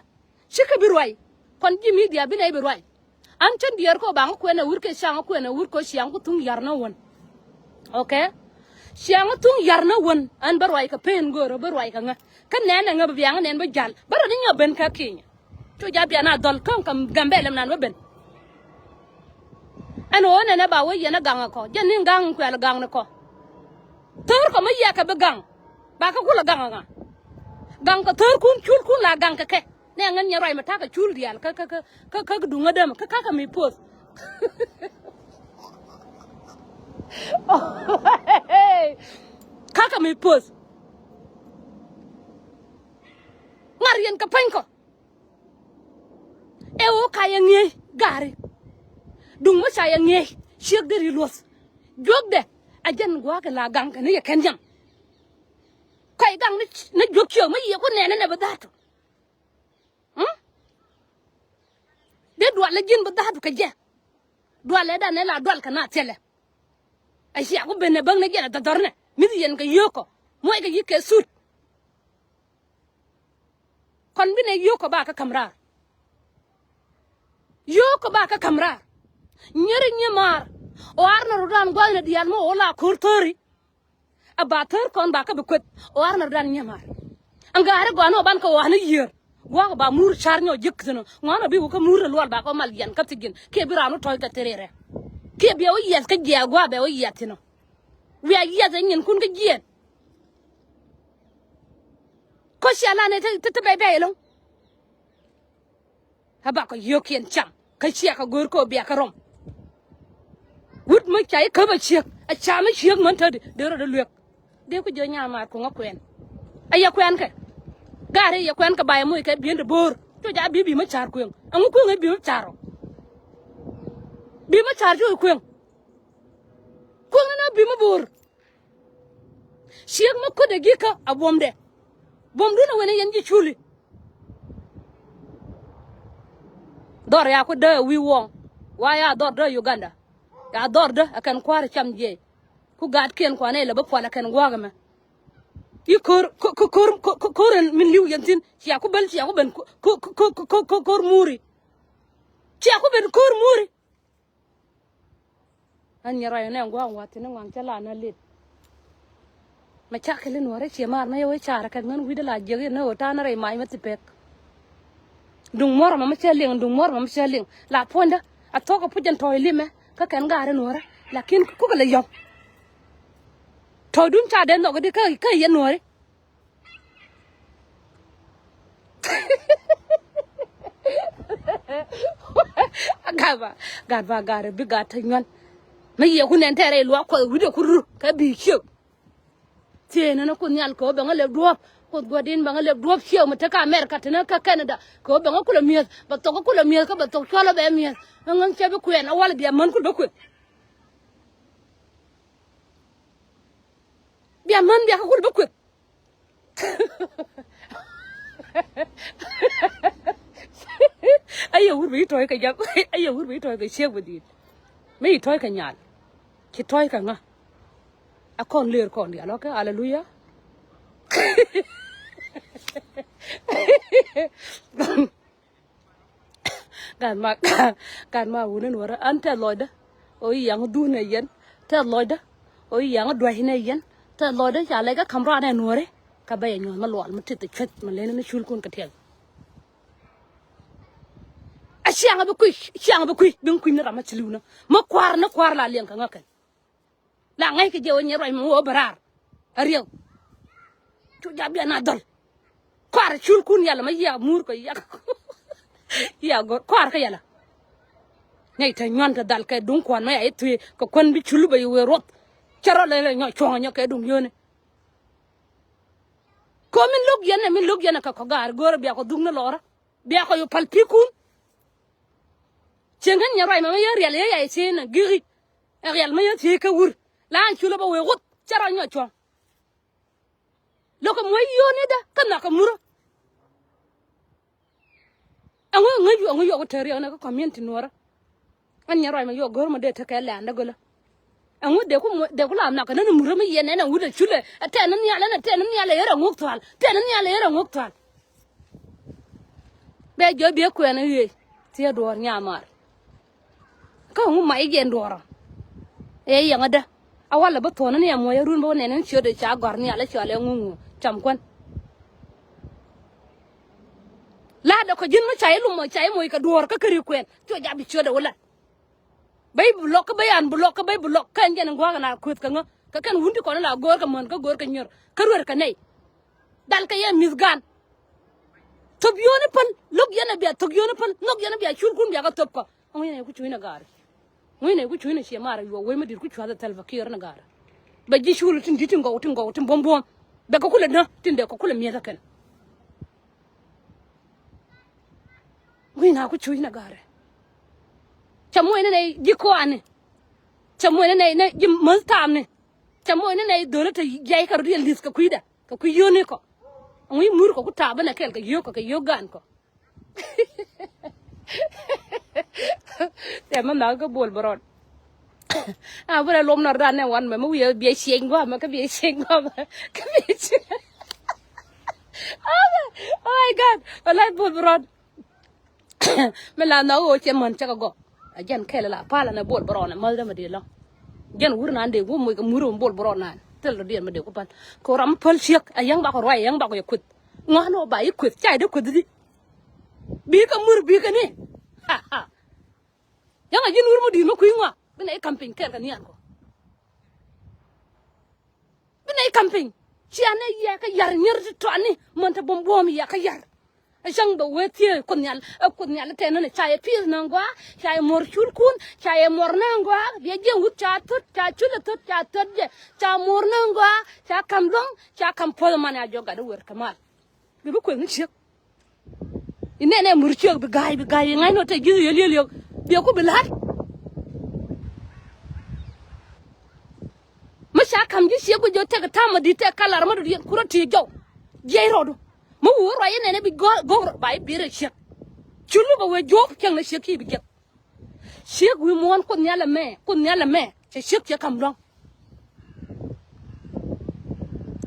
Cikɛ bi ruac. Kɔn ji̱ media bi nɛy bi ruac. An cän diɛɛr kɔ baŋ kuɛn ɛ wur kɛ caŋ kuɛn ɛ wur kɔ ciaŋ ku thuŋ yar ni wän. Okay? Ciaŋä thuŋ yar ni wän ɛn bä ruac kɛ pen go̱o̱rä bä ruac kɛ ŋä. Kä nɛn ɛŋä bä biaŋä nɛn bä jal bä rɔ ni nyɔ ben kä Kenya. Cu ja bian a dhɔl kä kä Gambɛl ɛm nan bä ben. Ɛn ɣöö nɛnɛ ba wä yɛn ɛ gaŋ ɛ kɔ jɛn ni gaŋ kuɛl gaŋ ni kɔ. Thäär kɔ mä yiɛkɛ bi gaŋ ba kä kulɛ gaŋ ɛ ŋa. Gaŋ kɛ thäärkun culkun la gaŋ kɛ kɛ. Nɛ ŋän nyɛ ruac mi ta̱kä cul diaal kä kä kä kä kä duŋä dämä kä ka̱kä mi poth. Ka̱kä mi poth. Ŋa̱r yɛn kɛ peny kɔ. Ɛ ɣöö ka yɛ ŋi̱eec gaari. Duŋ mi ca yɛ ŋi̱eec ciek deri luɔth. Juɔkdɛ a jɛn gua̱a̱k kɛ la gaŋ kɛ ni yɛ kɛn yam. Kɔc gaŋ ni juɔk ciek mi yiëë ku nɛɛni nɛ bi dha̱a̱tu. Dee dualɛ ji̱n bi dha̱a̱t kɛ jɛ. Dualɛ dan ɛ la dual kɛ na thilɛ. A cia ku ben ɛ bäŋ ni jɛn a dhɔdhɔrnɛ mi̱th yɛn kɛ yio̱o̱kɔ. Muɔckɛ yi̱ kɛ thut. Kɔn bi nɛ yio̱o̱kɔ ba kä ka̱m raar. Yio̱o̱kɔ ba kä ka̱m raar. Nyeri nyimaar ɣɔaar ni rɔ̱dan gua̱thni diaal mi ɣöö la ko̱r thöri. A ba thäär kɔn ba kä bi kueth ɣɔaar ni rɔ̱dan nyimaar. Ɛn gaari gɔaa ni ɣöö ban kɛ ɣɔaa ni yiër. Gua̱a̱k ba muur car nyɔ ji̱k thi̱n ɔ ŋuan ɔ bi wä kä muur ni luɔl ba kɛ mal yian kä thi̱ji̱n kiɛ bi raan wä tɔ̱ɔ̱c kɛ thiriɛrɛ. Kiɛ biɛ wä yiath kä jiɛɛk gua̱a̱k bɛ wä yiath thi̱n ɔ. Wiaa yiath ɛ nyinkun kä jiɛɛn. Kä cia lan ɛ te te bɛy bɛy ɛlɔ̱ŋ. A bakɔ yio̱o̱kiɛn cam kä ciɛ kɛ go̱o̱r kɛ ɔ bia kɛ rɔm. Wut mi ca i̱ käp a ciek a ca mi ciek män tädi dee rɔ dee luek. Dee ku jiö nyamaar kuŋä kuɛn. A yɛ kuɛn kɛ gaari yɛ kuɛn kɛ ba yɛ moc kɛ bi̱i̱n de bo̱o̱r. Cu ja bi bi mi ca̱r kueŋ ɛŋu kueŋ ɛ bi mi ca̱r ɔ. Bi mi ca̱r cu kueŋ. Kueŋ ni na bi mi bo̱o̱r. Ciek mi kuädɛ gi̱kä a buɔ̱mdɛ. Buɔ̱mdun a wen a yɛn ji̱ culi. Dhɔr ya ku dee wi̱i̱ wuɔ̱ŋ wa ya dhɔr dee Uganda. Ya dhɔr dee a kɛn kua̱r cam jiɛc. Ku gaatkiɛn kuanɛ lɛ bä pual a kɛn gua̱a̱k ɛmɛ. I̱ ko̱r ko̱r ko̱r ko̱r ko̱r min li̱w yɛn thi̱n cia ku bäl cia ku ben ko̱r ko̱r ko̱r ko̱r ko̱r muri. Cia ku ben ko̱r muri. Ɣän nyɛ ruac nɛ ŋuak ŋuath thi̱n ŋuaŋ cä la na lit. Mɛ cakɛ li nuɔ̱ɔ̱rä ciɛ maar mɛ yɛ wee caarä kɛ ŋän wi̱cdä la jiäk in ni ɣöö ta̱a̱ ni rɛy mac mɛ thi pek. Duŋ muɔ̱r mɛ mɛ cɛ liŋ duŋ muɔ̱r mɛ mɛ cɛ liŋ la puɔ̱nydä. A thuɔ̱k a puc jɛn tɔ̱ɔ̱c limɛ kä kɛn gaari nuɔ̱ɔ̱rä lakin kukɛ lɛ yɔ̱ŋ. Tɔ̱ɔ̱cdun ca dee nhɔk di kä kä yɛ nuɔ̱ɔ̱ri. Gat ba gat ba gat bi gat te nyuan. Mi yiɛ ku nɛn tɛrɛ luak kuɔth wi̱dɛ ku rur kɛ bi ciek. Thiee nɛn ku nhial kɛ wä bɛŋä lɛ duɔ̱ɔ̱p kuoth gua̱din bɛŋä lɛ duɔ̱ɔ̱p ciek mi te kä America te nɛ kä Canada kɛ wä bɛŋä kulɛ mi̱eth bɛ thok kulɛ mi̱eth kä bɛ thok cuɔlä bɛ mi̱eth. Ŋäŋ cɛ bi kuɛn a wal bia män kul bä kueth. Bia män bia kä kul bä kueth. Aye wur bi tɔy kɛ jam aye wur bi tɔy kɛ ciek bi dit. Mi tɔy kɛ nyal ci tɔy kɛ ŋa. A kɔn ler kɔn dial ɔkɛ aleluya. Gat ma gat ma wuni nuɔrä an tɛth lɔcdä. O yi yaŋ dhun ɛ yɛn tɛth lɔcdä. O yi yaŋ duac ni ɛ yɛn tɛth lɔcdä ca lɛc kä ka̱m raan ɛ nuɔri. Kä bɛ yɛ nyuɔ̱th ma luɔl ma tith cueth ma leni ni culkun kɛ tiɛth. A ciaŋ bi kui̱ ciaŋ bi kui̱ bi kui̱ ni ram ma ci li̱w ni ma kua̱r ni kua̱r la liɛŋ kɛ ŋäkɛn. La ŋäc kɛ jɛ wä nyɛ ruac mi wä bɛ raar. A riɛw cu ja bian a dhɔl. Kɔaar culkun yɛlɛ ma yia muur kɛ yak. Yia go̱r kɔaar kä yɛlɛ. Nɛy te nyuan te dhal kɛ duŋ kuan ma ya i̱ thuee kɛ kuän bi cul bɛ yi wee ruɔth. Cɛ rɔ lɛ lɛ nyɔ cuɔ̱ŋ nyɔ kɛ duŋ yio̱o̱ni. Kɛ min lo̱k yɛn ɛ min lo̱k yɛn ɛ kɛ kɔ gaar go̱o̱rɛ bia kɔ dhuk ni lɔrä. Bia kɔ yu pal pi̱kun. Cieŋ kɛn nyɛ ruac mɛ mɛ yɛ riɛl yɛ yay thiec nɛ gi̱ki. Ɛ riɛl mɛ yɛ thiec kä wur la an cu lɛ bä wee ɣuth cɛ ruac nyɔ cuɔ̱ŋ. Lo̱kɛ muɔ̱c yio̱o̱ni dä kä nhɔakɛ murä. Ɛŋu ɛŋu yuɔk ɛŋu yuɔk wä te riɛk nɛ kä community nuɔrä. Ɛn nyɛ ruac mɛ yuɔk go̱r mɛ dee tekɛ lɛ̈ɛ̈ndä gölä. Ɛŋu dee ku muɔc dee ku la nhɔakɛ nän murä mi yɛn ɛn ɛŋu dee culɛ ɛ tɛn ni nhial ɛn ɛ tɛn ni nhial ɛ ɣer ɛŋuk thual tɛn ni nhial ɛ ɣer ɛŋuk thual. Bɛ jiɔ biɛ kuɛn i̱ ɣëë thiee duɔ̱ɔ̱r nyamaar. Kä ŋu mac i̱ jiɛn duɔ̱ɔ̱rɔ ëë yɛŋädä. Walɛ bä thuɔ̱n ni ɛmɔ yɛ run bä wä nɛn ni ciötdɛ ca gɔ̱r ni alɛ cɔalɛ ŋuŋu cam kuän. La̱tdɛ kɔ ji̱n mi ca ilum mɔ ca imoc kɛ duɔ̱ɔ̱r kä käri kuɛn. Cuɔ jabi ciötdɛ wä lat. Bäy bi lɔk kä bäy an bi lɔk kä bäy bi lɔk kɛn jɛn in gua̱a̱k in a kueth kɛ ŋä kɛ kɛn wun ti kɔn in la go̱o̱r kɛ män kä go̱o̱r kɛ nyör kä ruer kɛ nɛy. Dal kɛ yɛ mi̱th gan. Thop yio̱o̱ni päl lo̱k yɛn a bia thop yio̱o̱ni päl nhɔk yɛn a bia cul kun bia kɛ thop kɔ. Ŋucnɛ ku cucnɛ gaari. Ŋucnɛ ku cucnɛ ciɛ mar a yuɔ wec mi di̱t ku cua̱th a thɛl pa kiɛɛr ni gaari. Bɛ ji̱ cul tin di̱t tin gɔw tin gɔw tin buɔ̱m buɔ̱m. Bɛ kɛ kulɛ nä tin dee kɛ kulɛ mi̱eth a kɛn. Gui̱na ku cucnɛ ga̱rɛ. Cɛ muɔcnɛ nɛ ji̱ kɔaani. Cɛ muɔcnɛ nɛ ji̱ mäth taamni. Cɛ muɔcnɛ nɛ dhölä te jiac kɛ rot yɛ li̱th kɛ kui̱dɛ kɛ kui̱ yio̱o̱ni kɔ. Ŋui̱ mur kɔ ku taap bä nɛ kɛl kɛ yio̱o̱k kɔ kɛ yio̱o̱k gaan kɔ. Tɛmɛ nhɔk kä Bol Bärɔn. A bä rɛ lom nɔr dan nɛ wan mɛ mi wi̱i̱ biɛ cieny guamɛ kä biɛ cieny guamɛ kä biɛ cieny. Oh my God. Walay Bol Bärɔn. Mi la nhɔk ɣöö cɛ män cɛ kɛ gɔk. A jɛn kɛl la pal anɛ Bol Bärɔn ɛ mäthdä mi dee lɔ̱ŋ. Jɛn wur nan dee wä moc kɛ mur mi Bol Bärɔn nan thil rɔ diɛn mi dee ku päl. Kɛ ram mi päl ciek a yäŋ bakɔ ruac a yäŋ bakɔ yɛ kueth. Ŋɔ̱a̱n ɔ ba yi kueth ca yi dee kueth di. Bikɛ mur bikɛ ni. Yäŋ a ji̱n wur mi di̱i̱t mi kui̱ ŋɔak bi nɛ i̱ ka̱m piny kɛɛl kɛ nian kɔ. Bi nɛ i̱ ka̱m piny cia nɛ yɛ kä yar nyär ti tɔani män te buɔ̱m buɔ̱ɔ̱m yɛ kä yar. Ɛ cäŋ bɛ wee thiee Kuoth Nhial ɛ Kuoth Nhial tɛn ni ca yɛ pi̱i̱th ni ŋɔak ca yɛ muɔr culkun ca yɛ muɔr ni ŋɔak biɛ jiɛn wut ca thöt ca cul ɛ thöt ca thöt jɛ ca muɔr ni ŋɔak ca ka̱m luäŋ ca ka̱m puɔ̱th man ya jɔk gat i̱ wer kɛ mal. Bi bi kueth ni ciek. Inɛnɛ mur ciek bi ga̱a̱c bi ga̱a̱c iŋa̱c nɔ te ji̱th yel yel yök. Biɛ ku bi la̱t. Mi ca ka̱m ji̱ ciek bi jɔ tek ta̱a̱ ma di̱t tek kalar ma dut yɛn kurä ti jɔw. Jiɛc rɔɔdu mi wur ruac inɛnɛ bi go̱o̱k go̱o̱k rɔ ba i̱ bi̱i̱r ɛ ciek. Culu bɛ wee juɔ̱ɔ̱k cäŋ ni ciek ci bi jiɛk. Ciek wi̱i̱ muɔ̱ɔ̱n Kuoth Nhial ɛmɛ Kuoth Nhial ɛmɛ cɛ ciek cɛ ka̱m lua̱ŋ.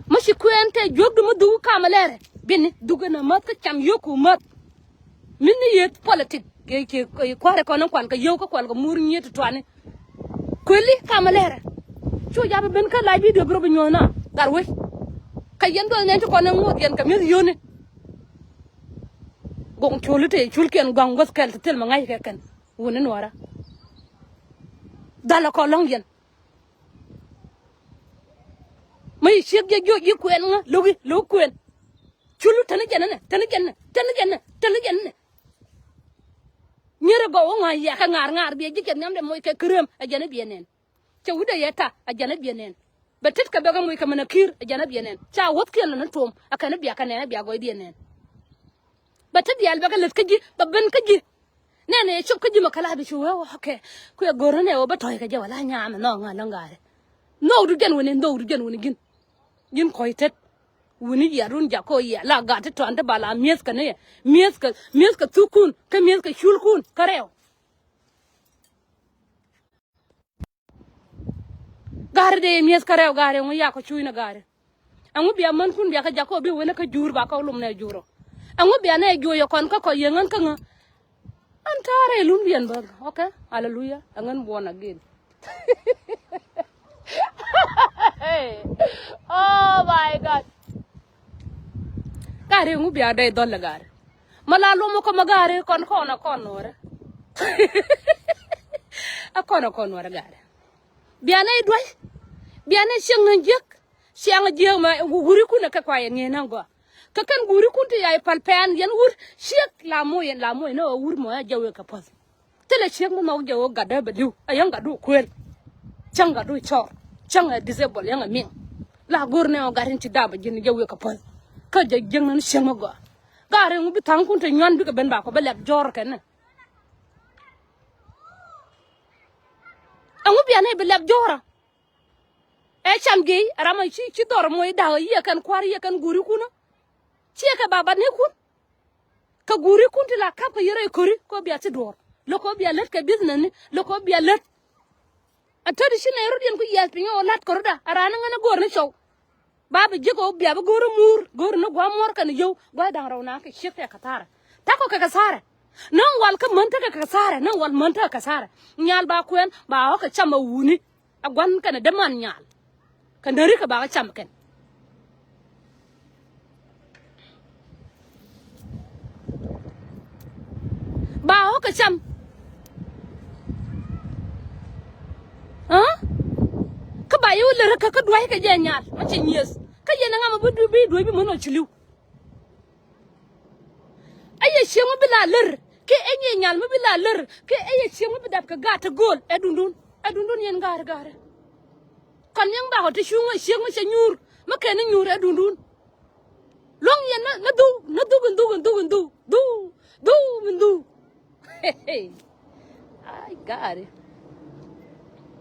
Mi ci kuɛɛn tɛ juäkdu mi dhuk kamɛ lɛrɛ bini dhuk ɛn amäth kä cam yio̱ku mäth. Min ni yeth politik kɛ kɛ kua̱rɛ kɔn in kual kɛ yio̱w kä kual kɛ mur nyiet tuani. Kueli kamɛ lɛrɛ. Cu jap ben kä lac bidio bi rɔ bi nyuɔ̱th na gat wec. Kä yɛn duɔth nɛn ci kɔn in ŋuɔth yɛn kɛ mi̱eth yio̱ni. Goŋ col i̱ te culkiɛn gɔ̱a̱ŋ guäth kɛl ti thil mi ŋa̱c kɛ kɛn. Wuni nuɔrä. Dhalä kɔ lɔ̱ŋ yɛn. Mi ci ciek jɛ jiök ji̱ kuɛn ŋä lo̱ki lo̱k kuɛn. Culu täni jɛn nɛ täni jɛn nɛ täni jɛn nɛ täni jɛn nɛ. Nyierɛ gɔw wä ŋa̱ yɛkɛ ŋa̱r ŋa̱r biɛ ji̱ kɛ nhiamdɛ moc kɛ kärem ɛ jɛn i̱ biɛ nɛn. Cɛ wut ɛ yɛ ta ɛ jɛn i̱ biɛ nɛn. Bɛ tet kɛ bɛ kɛ moc kɛ mɛn ɛ ki̱i̱r ɛ jɛn i̱ biɛ nɛn ca wäth kiɛn lɔ ni tuɔm ɛ kɛn i̱ biɛ kɛ nɛn i̱ biɛ gɔɔydiɛn nɛn. Bɛ tet diaal bɛ kɛ lät kä ji̱ bɛ ben kä ji̱. Nɛnɛ cop kä ji̱ mɛ kɛ la bi ci wee wä kɛ kuɛ go̱r nɛ wä bä tɔ̱c kɛ jɛ wala nyam nɔ ŋa lä ŋa̱rɛ. Nhɔk du jɛn wini nhɔk du jɛn wini ji̱n. Ji̱n kɔc tet wini yia run jak kɔ yia la gat ti tɔn ti ba la mi̱eth kɛ ni yɛ mi̱eth kɛ mi̱eth kɛ thukun kä mi̱eth kɛ culkun kä rɛw. Gari de mieth kä rɛw gari ŋu yakɔ cuy ni gari. Ɛŋu bia mänkun bia kä jakɔ bi wen kä jur ba kä lum nɛ jurɔ. Ɛŋu bia nɛ juɔyɔ kɔn kä kɔ yieŋän kä ŋä. An ta̱rɛ ilun biɛn bä. Okay. Hallelujah. Ɛŋän born again. Oh my God. Gari ŋu bia dee dhɔl gari. Ma la luɔmɔ kɔ ma gari kɔn kɔn a kɔn nuɔrɛ. A kɔn a kɔn nuɔrɛ gari. Bianɛ iduay. Bianɛ cieŋ ni jiäk. Ciaŋ jiäk ma wuri kun a kɛ kua yɛ ŋi̱i̱n a gɔaa. Kɛ kɛn wuri kun ti ya i̱ pal pɛn yɛn wur ciek la moc yɛn la moc ni ɣä wur mɔ ya jɛ wek kɛ puɔth. Thilɛ ciek mi nhɔk jɛ ɣöö gatdä bɛ li̱w a yäŋ gatdu kuëël. Cäŋ gatdu cɔr cäŋ ɛ disable yäŋ ɛ miŋ. La go̱r ni ɣöö gat in ci dap a ji̱n jɛ wek kɛ puɔth. Kä jɛ jiäk ni ciek mi gɔaa. Gat ri ŋu bi tha̱a̱ŋkun te nyuan bikɛ ben bakɔ bɛ lɛp jɔɔr kɛn ni. Ɛŋu bianɛ bi lɛp jɔɔra. Ɛ cam ji̱ ɛ ram ɛ ci ci dhɔr moc da̱k ɛ yiëë kɛn kua̱r yiëë kɛn guuri kun. Ciɛ kɛ babat ni kun. Kɛ guuri kun ti la kap kɛ yɛrɛ i̱ ko̱ri kɛ bia ti duɔ̱ɔ̱r. Lɛ kɛ bia lät kɛ business ni lɛ kɛ bia lät. Ɛ tɔ̱ ti ci nɛy rot yɛn ku yiath piny ɛ ɣöö la̱t kɛ rot a ɛ raan ni ŋän ɛ go̱o̱r ni cɔw. Ba bi ji̱ kɛ ɣöö bia bi go̱o̱r ɛ muur go̱o̱r ni gua̱a̱m muɔ̱ɔ̱r kɛn yio̱w gua̱a̱th da̱ŋ rɛw na kɛ ciek tɛ kɛ tha̱a̱rɛ. Ta̱kɔ kɛ kɛ tha̱a̱rɛ. Näŋ wal kä män tekɛ kɛ tha̱a̱rɛ näŋ wal män tekɛ kɛ tha̱a̱rɛ. Nyal ba kuɛn ba ɣɔ̱kɛ cam ɛ wuni. a gua̱n kɛnɛ däman nyal. Kɛ näri kɛ bakɛ cam kɛn. Ba ɣɔ̱ kɛ cam. Kä ba yɛ wä lär kä kä dua̱c kɛ jɛ nyal ma cɛ nyieth. Kä yɛn ɛ ŋa ma bi dua̱c bi dua̱c bi män ɔ ci li̱w. Ɛ yɛ cieŋ mi bi la lär kiɛ ɛ nyɛ nyal mi bi la lär kiɛ ɛ yɛ cieŋ mi bi dap kɛ gaat ti gööl ɛ dundun ɛ dundun yɛn ga̱a̱r ga̱a̱r. Kɔn yɛn bakɔ ti cuŋ ɛ cieŋ mi cɛ nyuur mi kɛn ni nyuur ɛ dundun. Luɔ̱ŋ yɛn na na dhuk na dhuk in dhuk in dhuk in dhuk dhuk dhuk in dhuk. Ai gaari.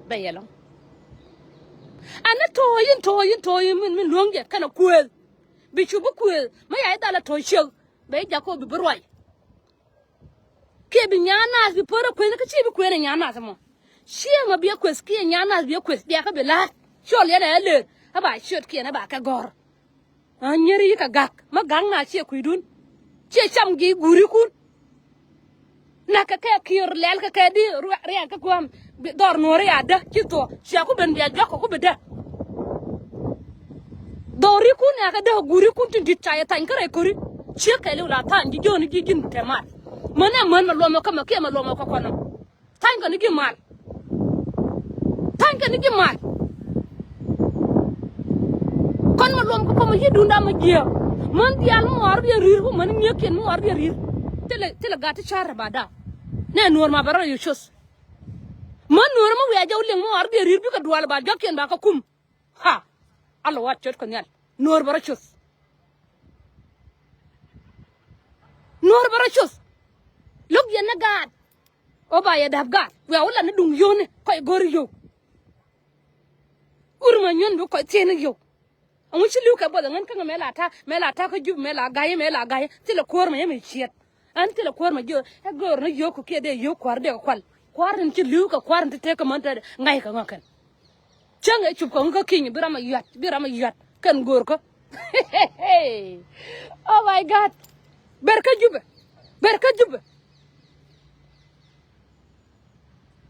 Bɛ yɛ lɔŋ. Ɛn ni to̱o̱y in to̱o̱y in to̱o̱y in min min luɔ̱ŋ jɛ kɛnɛ kuëël. Bi cu bi kuëël mi ya i̱ dhal a to̱o̱y ciek. Bɛ i̱ jak kɔ bi bi ruac. Kiɛ bi nyan naath bi pär a kuëëth kä ci bi kuëëth a nyan naath mɔ. Ciɛ mɔ bi a kuëth kiɛ nyan naath bi a kuëth bia kä bi la̱a̱t. Cɔl yɛn ɛ lëër a ba ciöt kiɛn a ba kɛ gɔ̱r. Aa nyeri yikɛ gak mä gak na ciɛ kui̱dun. Ciɛ cam gi̱i̱ guurikun. Nakɛ kɛ kiör lɛl kɛ kɛ di riɛk kä kuäm. Dhɔr nuɔ̱ɔ̱ri a dä ci thuɔ cia ku ben bia juak kɛ ku bi dä. Dhɔrikun a kɛ dä guurikun tin di̱t ca yɛ thany kä rɛy ko̱ri. Ciek kɛɛliw la tha̱a̱ny ji̱ jiöni ji̱ ji̱n tɛmat. Män ɛ män ma luɔmɔ kä mɛ kiɛ ma luɔmɔ kä kɔnɔ. Tha̱a̱ny kɛn i̱ ji̱ mal. Tha̱a̱ny kɛn i̱ ji̱ mal. Kɔn ma luɔm kä kɔmɛ yi̱ duunda ma jiääk. Män diaal mi ŋɔaar diɛ ri̱i̱r ku män i̱ ŋi̱eekiɛn mi ŋɔaar diɛ ri̱i̱r. Thilɛ thilɛ gat ti ca̱r rɛ ba da̱a̱. Nɛ nuɔ̱ɔ̱r ma bɛ rɔ yɛ coth. Män nuɔ̱ɔ̱r mi wiaa jɛ wä liŋ mi ŋɔaar diɛ ri̱i̱r bikɛ dual ba jɔkiɛn ba kɛ kum. Ha. Alɔ wat cot kɛ nhial nuɔ̱ɔ̱r bɛ rɔ coth. Nuɔ̱ɔ̱r bɛ rɔ coth. Lo̱k yɛn ni gaat. Ɣöö ba yɛ da̱p gaat wiaa wä lat ni duŋ yio̱o̱ni kɔc go̱r yio̱w. Wur ma nyuɔ̱n bi kɔc thieen ni yio̱w. Ɛŋu ci li̱w kɛ buɔth ɛŋän kä ŋä mɛ la ta̱a̱ mɛ la ta̱a̱ kä jup mɛ la ga̱y mɛ la ga̱y thilɛ kuäär mɛ yɛ mɛ ciɛt. Ɛn thilɛ kuäär mɛ jiö ɛ göör ni yio̱w kɛ kiɛ dee yio̱w kua̱r dee kɛ kual. Kua̱r in ci li̱w kɛ kua̱r in ti tëëk kɛ män tɛɛdɛ ŋa̱c kɛ ŋä kɛn. Cäŋ ɛ cup kɔŋ kä ki̱ny bi ram a yuat bi ram a yuat kɛn go̱o̱rkä. Oh my God. Ber kä jupɛ ber kä jupɛ.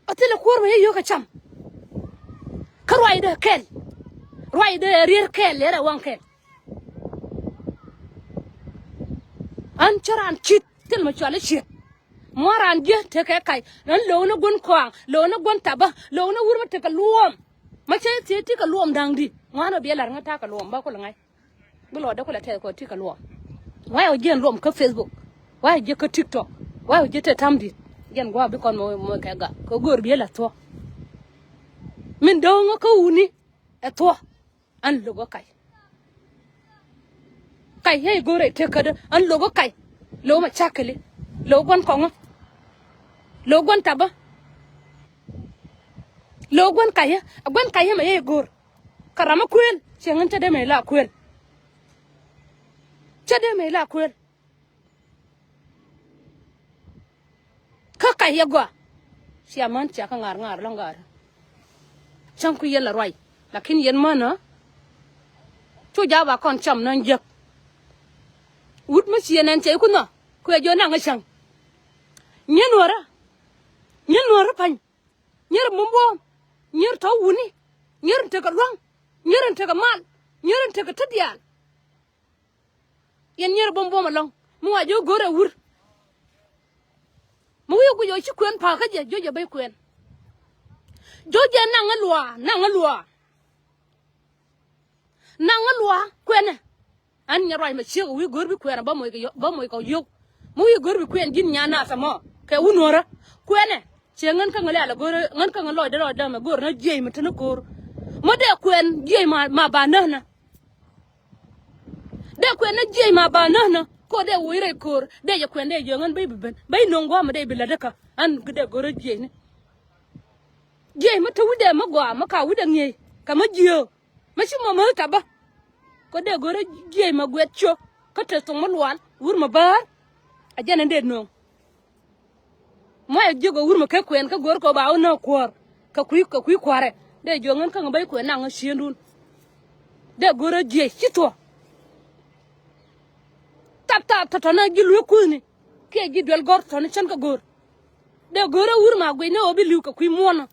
A thilɛ kuɔ̱r mɛ yɛ yio̱k a cam. Kä ruacdɛ kɛl ruacdɛ rier kɛl lɛr ɛ waŋ kɛl. An cä raan cit thil mɛ cual i̱ ciet. Muɔ̱ɔ̱n raan jiä tekɛ kac. Ɛn lo̱w ni gua̱n kɔaŋ lo̱w ni gua̱n tha̱pä lo̱w ni wur mi tekɛ luɔ̱ɔ̱m. Ma cä i̱ thiec tikɛ luɔ̱ɔ̱m da̱ŋ di ŋuan ɔ biɛ la̱r ŋä ta̱a̱ kɛ luɔ̱ɔ̱m bä kulɛ ŋa̱c. Bi luɔt dee kulɛ tɛth kɔ tikɛ luɔ̱ɔ̱m. Wa̱i̱ ɔ jiɛn luɔ̱ɔ̱m kä Facebook. Wa̱i̱ ɔ jiɛ kä TikTok. Wa̱i̱ ɔ jiɛ te ta̱m di̱t. Jiɛn gua̱a̱ bi kɔn mɔ mɔ kɛ gak kɛ go̱o̱r biɛ la̱th thuɔ̱k. Min do̱o̱ŋä kä wuni ɛ thuɔ̱k. An lo̱k kä kac. Kac yey go̱o̱rɛ tek kädä an lo̱k kä kac. Lo̱k mɛ cakili lo̱k gua̱n kɔŋä. Lo̱k gua̱n tha̱pä. Lo̱k gua̱n kac yä a gua̱n kac yä mɛ yey go̱o̱r. Kä ram a kuëël ciɛ ŋän cä dee mɛ la kuëël. Cä dee mɛ la kuëël. Kä kac yɛ gɔaa. Cia män cia kä ŋa̱r ŋa̱r lɔ̱ŋ ŋa̱r. Cäŋ ku yɛn la ruac lakin yɛn mänä. Cu ja̱a̱ ba kɔn cam nän jiäk. Wut mi ciɛ nɛn cɛ i̱ ku nhɔ kuɛ jiɔ naŋ ɛ cäŋ. Nyier nuɔ̱ɔ̱rä. Nyier nuɔ̱ɔ̱rä pa̱ny. Nyier mumbuɔ̱ɔ̱m. Nyier tɔ̱ wuni. Nyier in tekɛ lua̱ŋ. Nyier in tekɛ mal. Nyier in tekɛ te diaal. Yɛn nyier buɔ̱m buɔ̱m ɛlɔ̱ŋ mi wa ji̱ go̱o̱rɛ wur. Mi wi̱i̱ guic ɔ ci kuɛn pa̱a̱kä jɛ jiö jɛ bäy kuɛn. Jiö jɛ naŋ ɛ luaa naŋ ɛ luaa. Naŋ ɛ luaa kuɛnɛ. Ɛn nyɛ ruac mɛ ciek ɛ wi̱i̱ go̱o̱r bi kuɛn ɛ bä moc kɛ yio̱w bä moc kɛ yio̱w. Mi wi̱i̱ go̱o̱r bi kuɛn ji̱n nyan nath ɛmɔ kɛ wun nuɔ̱ɔ̱rä kuɛnɛ. Ciɛ ŋän kä ŋä lɛ̈ɛ̈l ɛ go̱o̱r ŋän kä ŋä lɔcdɛ lɔcdɛ mɛ go̱o̱r nä jiɛc mi te ni ko̱o̱r. Mi dee kuɛn jiɛc ma ma ba näk nä. Dee kuɛn ni jiɛc ma ba näk nä ko dee woc rɛy ko̱o̱r dee jɛ kuɛn dee jiɛ ŋän bäy bi ben bäy no̱o̱ŋ gua̱a̱mɛ dee bi lätdä kä. An dee go̱rä jiɛcni. Jiɛc mi te wi̱cdɛ mi gɔaa mi ka wi̱cdɛ ŋi̱eec kɛ mi jiääk. Mi ci mɔ mäth tap bä. Ko dee go̱rä jiɛc ma guɛt ciö kä te thoŋ mi lual wur mi bäär. A jɛn ɛn dee no̱o̱ŋ. Muɔyɛ jiök ɛ wur mi kɛ kuɛn kä go̱r kɛ ba wä nä kuäär. Kɛ kui̱ kɛ kui̱ kua̱rɛ dee jiök ŋän kä ŋä bäc kuɛn naŋ ɛ ciëndun. Dee go̱r ɛ jiɛc ci thuɔ̱k. Thap thap tɔ̱tɔ̱nä ji̱ lueek kuthni. Kiɛ ji̱ duel gɔ̱r tɔ̱ni cän kä go̱r. Dee go̱r ɛ wur ma guic ni ɣöö bi li̱w kɛ kui̱ muɔ̱ɔ̱nä.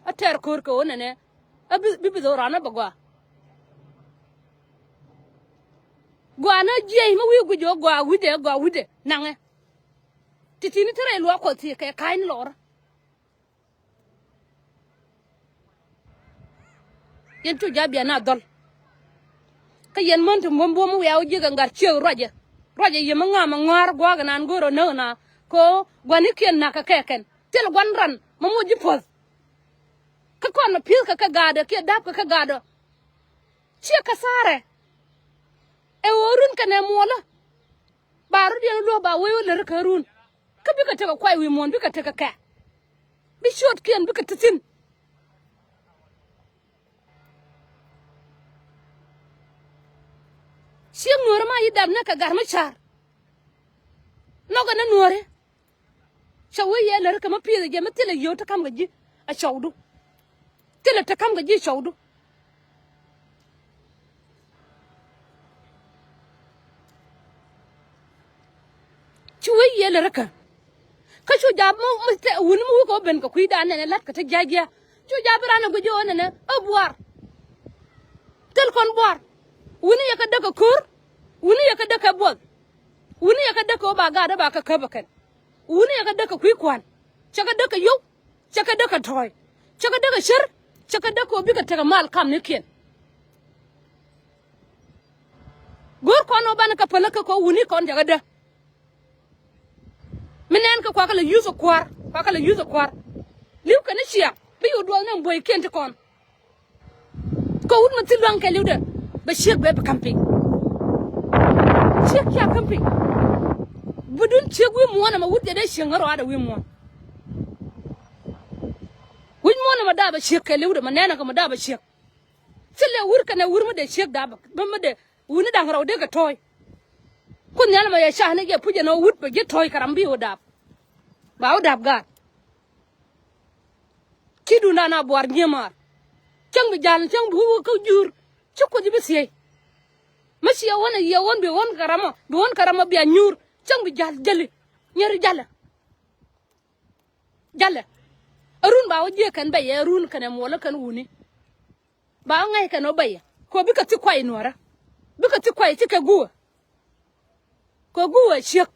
Ɛ tɛɛr ko̱r kɛ ɣöö nɛnɛ. Ɛ bi, bi, bi dhok raan ɛ bɛ gɔaa. Gɔaa ni jiɛc mi wi̱i̱ guic ɣöö gɔaa wi̱cdɛ, gɔaa wi̱cdɛ naŋɛ. Ti̱ti̱ni te rɛy luaak Kuɔth thiek kɛ ka̱ny lɔr. Yɛn cu ja̱ bian a dhɔl. Kä yɛn män ti buɔ̱m buɔ̱m wiaa wä jiäk ɛ ŋa̱r ciek ruacɛ. Ruacɛ yɛ mi ŋa̱a̱m ɛ ŋa̱r gua̱a̱k ɛnan go̱o̱r ɛ näk ɛna ko gua̱nikiɛn na̱k kɛ kɛ kɛn. Thil gua̱n ran ma moc ji̱ puɔ̱th. Kä kɔn ɛ pi̱eth kɛ kɛ gaatdä kiɛ da̱p kɛ kɛ gaatdä. Ciɛ kɛ thaarɛ. Ɛ ɣöö run kɛnɛ muɔlä. Ba rɔ̱diɛn luɔ̱k ba wee wä lär kɛ run. Kä bikɛ tekɛ kuay wi̱i̱ muɔ̱ɔ̱n bikɛ tekɛ kɛ. Bi ciötkiɛn bikɛ te thi̱n. Ciek nuɔ̱ɔ̱rä ma yi dap nɛ kɛ gar mi ca̱r. Nɔkɛ ni nuɔ̱ɔ̱ri. Cɛ wee yɛ lär kɛ mi pi̱i̱th jɛ mi thilɛ yio̱w te ka̱m kɛ ji̱ a cɔwdu. Thilɛ te ka̱m kɛ ji̱ cɔwdu. Cu wee yiëë lɛ rä kä. Kä cu jaap mi, mi tɛ wuni mi wukɛ wä ben kɛ kui̱dan nɛnɛ la̱t kɛ te jiac jiac. Cu jaap bi raan ɛ guic ɣöö nɛnɛ ɛ buar. Thil kɔn buar. Wuni yɛ kɛ däk kɛ ko̱r. Wuni yɛ kɛ däk kɛ buɔth. Wuni yɛ kɛ däk kɛ wä ba gaat ɛ ba kɛ käp ɛ kɛn. Wuni yɛ kɛ däk kɛ kui̱ kua̱n. Cɛ kɛ däk kɛ yio̱w. Cɛ kɛ däk kɛ tɔ̱ɔ̱c. Cɛ kɛ däk kɛ cär. Cɛ kɛ däk kɛ wä bikɛ tekɛ mal kamnikiɛn. Go̱o̱r kɔn ɔ banɛ kɛ päl kä kɔ wuni kɔn jakä dä. Mi nɛn kɛ kuakä lɛ yuth ɔ kua̱r, kuakä lɛ yuth ɔ kua̱r. Li̱w kɛn i̱ ciaŋ bi yo̱o̱ duɔth nɛn buɔykiɛn ti kɔn. Kɛ wut mi thil luaŋ kɛ li̱wdɛ bɛ ciek bɛ bi ka̱m piny. Ciek cia ka̱m piny. Bi dun ciek wi̱i̱ muɔ̱ɔ̱n ɛmɛ wut jɛ dee ciek ŋä rɔaadɛ wi̱i̱ muɔ̱ɔ̱n. Wi̱c muɔ̱ɔ̱n ɛmɛ daabɛ ciek kɛ li̱wdɛ mɛ nɛn ɛ kɛ mɛ daabɛ ciek. Thilɛ wur kɛnɛ wur mi dee ciek da̱a̱p bä mi dee wuni da̱ŋ rɛw dee kɛ tɔ̱ɔ̱c. Kuoth nhial mɛ yɛ ca ni jɛ puc ɛn ɣöö wut bɛ ji̱ tɔ̱ɔ̱c kɛ ram bi wä da̱a̱p. Ba wä da̱a̱p gaat. Ci duundan a buar nyiëëmaar. Cäŋ bi ja̱l cäŋ bi wä kä jur. Ci kuoth ji̱ bi thiec. Mi ciɛ wän ɛ yiɛ wän bi wän kɛ ram ɔ bi wän kɛ ram ɔ bia nyuur. Cäŋ bi ja̱l jäli. Nyɛri jalɛ. Jalɛ. Ɛ run ba wä jiɛ kɛn bɛyɛ ɛ run kɛnɛ muɔlä kɛn wuni. Ba ŋa̱c kɛn ɔ bɛyɛ kɛ ɔ bikɛ thi kuay nuɔ̱ɔ̱rä. Bikɛ thi kuay thi kɛ guwä. Kɛ guwä ciek.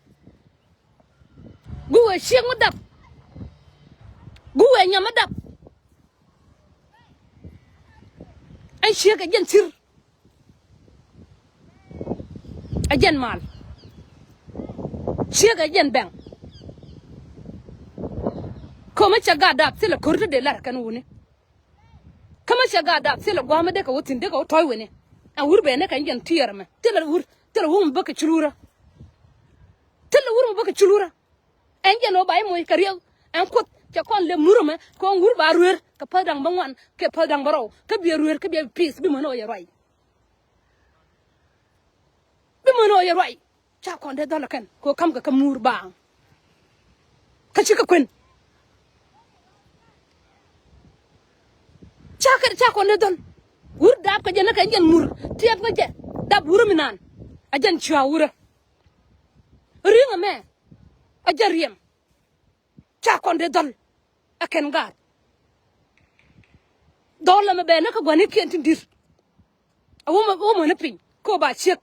Guwä ciek mi dap. Guwä nyam mi dap. Ɛn ciek ɛ jɛn thir. Ɛ jɛn mal. Ciek ɛ jɛn bɛŋ. Kɛ ɔ mi cɛ gat dap thilɛ ko̱r ti dee lar kɛn wuni. Kä mi cɛ gat dap thilɛ gua̱a̱m mi dee kɛ wä thi̱n dee kɛ wä tɔ̱ɔ̱c weni. Ɛn wur ben ni kɛ ɛn jɛn tiɛɛr ɛmɛ thilɛ wur thilɛ wur mi bäkɛ culurä. Thilɛ wur mi bäkɛ culurä. Ɛn jɛn ɣöö ba i̱ moc kɛ riek ɛn kuoth cɛ kɔn lɛ mur ɛmɛ kɛ ɣöö wur ba rueer kɛ päth da̱ŋ bä ŋuan kɛ päth da̱ŋ bä rɔw kä biɛ rueer kä biɛ pi̱th bi män ɣöö yɛ ruac. Bi män ɣöö yɛ ruac. Ca kɔn dee dhɔl ɛ kɛn kɛ ɣöö ka̱mkɛ kä muur baaŋ. Kä cikɛ kuën. Ca kɛ ca kɔn dee dhɔl. Wur dap kɛ jɛ ni kɛ jɛn mur tiɛp kɛ jɛ dap wur mi naan. A jɛn cua wurä. Ri̱ŋ ɛmɛ a jɛn riɛm. Ca kɔn dee dhɔl. Ɛ kɛn gaat. Dhɔl ɛmɛ bɛ ni kä gua̱nikiɛn tin di̱t. A wä mɔ ni piny kä ba ciek.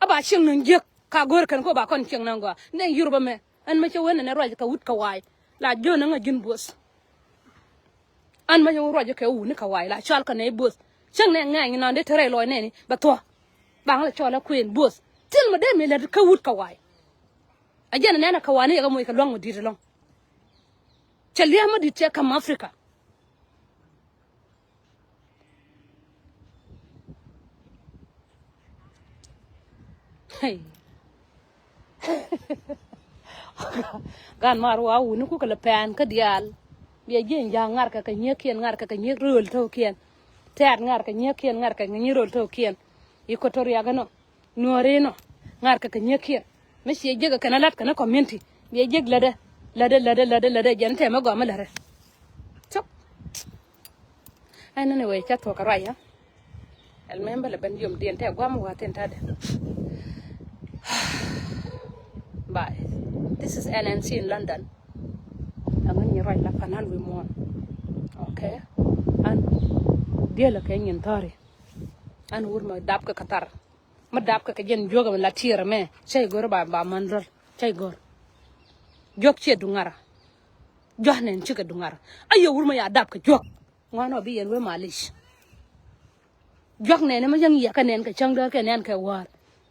A ba ciek ni jiek ka go̱o̱r kɛn kä ba kɔn ciek ni gɔaa ni Europe ɛmɛ. Ɛn mɛ cɛ wen ɛn ruac kɛ wut kɛ wa̱a̱y la jiön ɛŋa ji̱n buɔth. Ɛn mɛ cɛ wen ruac kɛ wuni kɛ wa̱a̱y la cɔal kɛ nɛy buɔth. Cäŋ nɛ ŋɛny nɔn dee te rɛy lɔc nɛni bɛ thuɔ̱k. Baŋ la cɔal ɛ kuën buɔth thil mɛ dee mi lät kä wut kɛ wa̱a̱y. A jɛn nɛn a kɛ wa̱a̱ ni yɛ kɛ moc kɛ lua̱ŋ mɛ di̱t ɛlɔ̱ŋ. Cɛ lia̱a̱ mɛ di̱t cɛ ka̱m Africa. Hey. Gan mar wa wuni kukɛ lɛ pɛn kä diaal. Biɛ jiɛn ja̱a̱ŋ ŋarkɛ kɛ nyiëëkiɛn ŋarkɛ kɛ nyiëëk rööl to̱o̱kiɛn. Tɛ̈t ŋarkɛ nyiëëkiɛn ŋarkɛ kɛ nyiëëk rööl to̱o̱kiɛn. Equatoria gɛ nɔ. Nuɔ̱ɔ̱ri nɔ. Ŋarkɛ kɛ nyiëëkiɛn. Mi ciɛ jiäk kɛ kɛn a la̱t kɛn a community. Biɛ jiäk lätdɛ. Lätdɛ lätdɛ lätdɛ lätdɛ jɛn tɛmɛ gɔaa mi lätdɛ. Cop. Ɛn ni wee ca thuɔ̱k kɛ ruac ya. Ɛl mɛm bä lɛ ben yom diɛn tɛ guam wa thin ta dɛ. Bye. This is N N C in London. Ɛŋu nyi ruac la panal wi̱i̱ muɔ̱ɔ̱n. Okay. Yelɛ kɛ nyin thɔri. An wur ma dap kɛ katar. Ma dap kɛ kɛ jɛn juɔk mi la tiɛr mɛ. Cɛ igor ba, ba man rɔl. Cɛ igor. Juɔk ciɛ duŋara. Juɔk nɛn cikɛ duŋara. Ayɛ wur ma ya dap kɛ juɔk. Ŋuan ɔ bi yɛn wee malic. Juak nɛn ma yäŋ yɛ kɛ nɛn kɛ cäŋ däär kɛ nɛn kɛ wäär.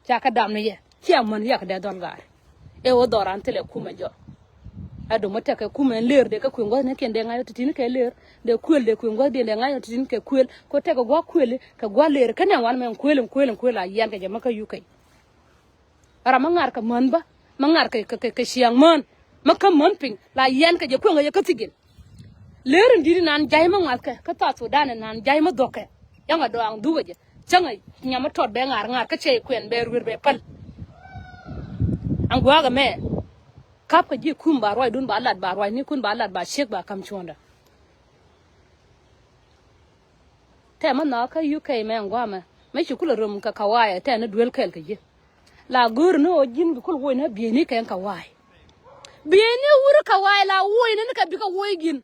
Ca kɛ dam ni yɛ. Cia män yɛ kɛ dee dhɔl gaari. Ɛ wä dhɔran thilɛ kumɛ jɔ. Ɛ dom wä tɛkɛ kumɛ ler dee kɛ kui̱ ŋuäth ni kiɛn dee ŋa̱c wä ti̱ti̱n kɛ ler. Dee kuël dee kui̱ ŋuäth dee ŋa̱c wä ti̱ti̱n kɛ kuël. Kɛ tɛkɛ gua̱ kuël kɛ gua̱ ler kɛ nɛn wan mɛ kuël kuël kuël a yɛn kɛ jɛ mä kä yukɛ. Ram mä ŋa̱r kɛ män bä mä ŋa̱r kɛ, kɛ, kɛ, kɛ ciaŋ män mä kä män piny la yɛn kɛ jɛ kueŋ kɛ jɛ kä thigin. Ler in di̱t inan jay mä ŋuathkɛ kä South Sudan inan jay mä dhɔkɛ. Yaŋ a dɔaŋ dhukɛ jɛ cäŋ a nyam mä tɔt bɛ ŋa̱r ŋa̱r kä cɛ kuɛn bɛ ruer bɛ päl. Aŋ gua̱a̱k ɛmɛ kap kɛ ji̱ kum ba ruacdun ba lat ba ruacnikun ba lat ba ciek ba ka̱m cuɔ̱ndä. Tɛ mä nhɔk kä U K mɛ ŋuamɛ mɛ ci kulɛ rom kɛ kawayɛ tɛ ni duel kɛl kɛ ji̱. La go̱o̱r ni ɣöö ji̱n bi kul woc ni bieyni kɛ kaway. Bieyni wur kaway la woc ni ni kɛ bikɛ woc ji̱n.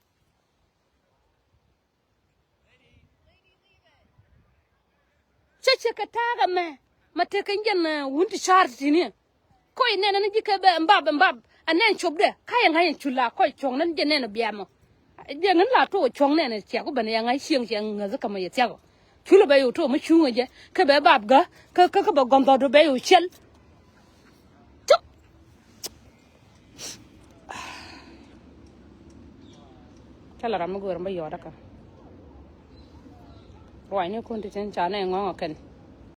Cä cɛ kɛ ta̱a̱ kɛ mɛ ma tekɛ jɛn wun ti ca̱a̱r ti ni. Kɔc nɛn ni ji̱ kɛ bɛ mbap mbap a nɛn copdɛ ka yɛ ŋa̱c in cu la kɔc cuɔ̱ŋ ni jɛ nɛn biɛmɔ. Jɛ ŋän la tuɔk cuɔ̱ŋ nɛn ciɛk ku ben yɛ ŋa̱c cieŋ ciɛ ŋäth kä mɛ yɛ thia̱k ɔ. Cu lɛ bɛ yo̱ tuɔk mi cuŋ jɛ kɛ bɛ bap gä kä kä bɛ gɔn dhɔt bɛ yo̱ ciɛl. Cuk. Cä la ram mi go̱o̱r mi bä yɔɔt kä ruacni kun ti tin ca nɛ ŋɔ̱ŋ ɔ kɛn.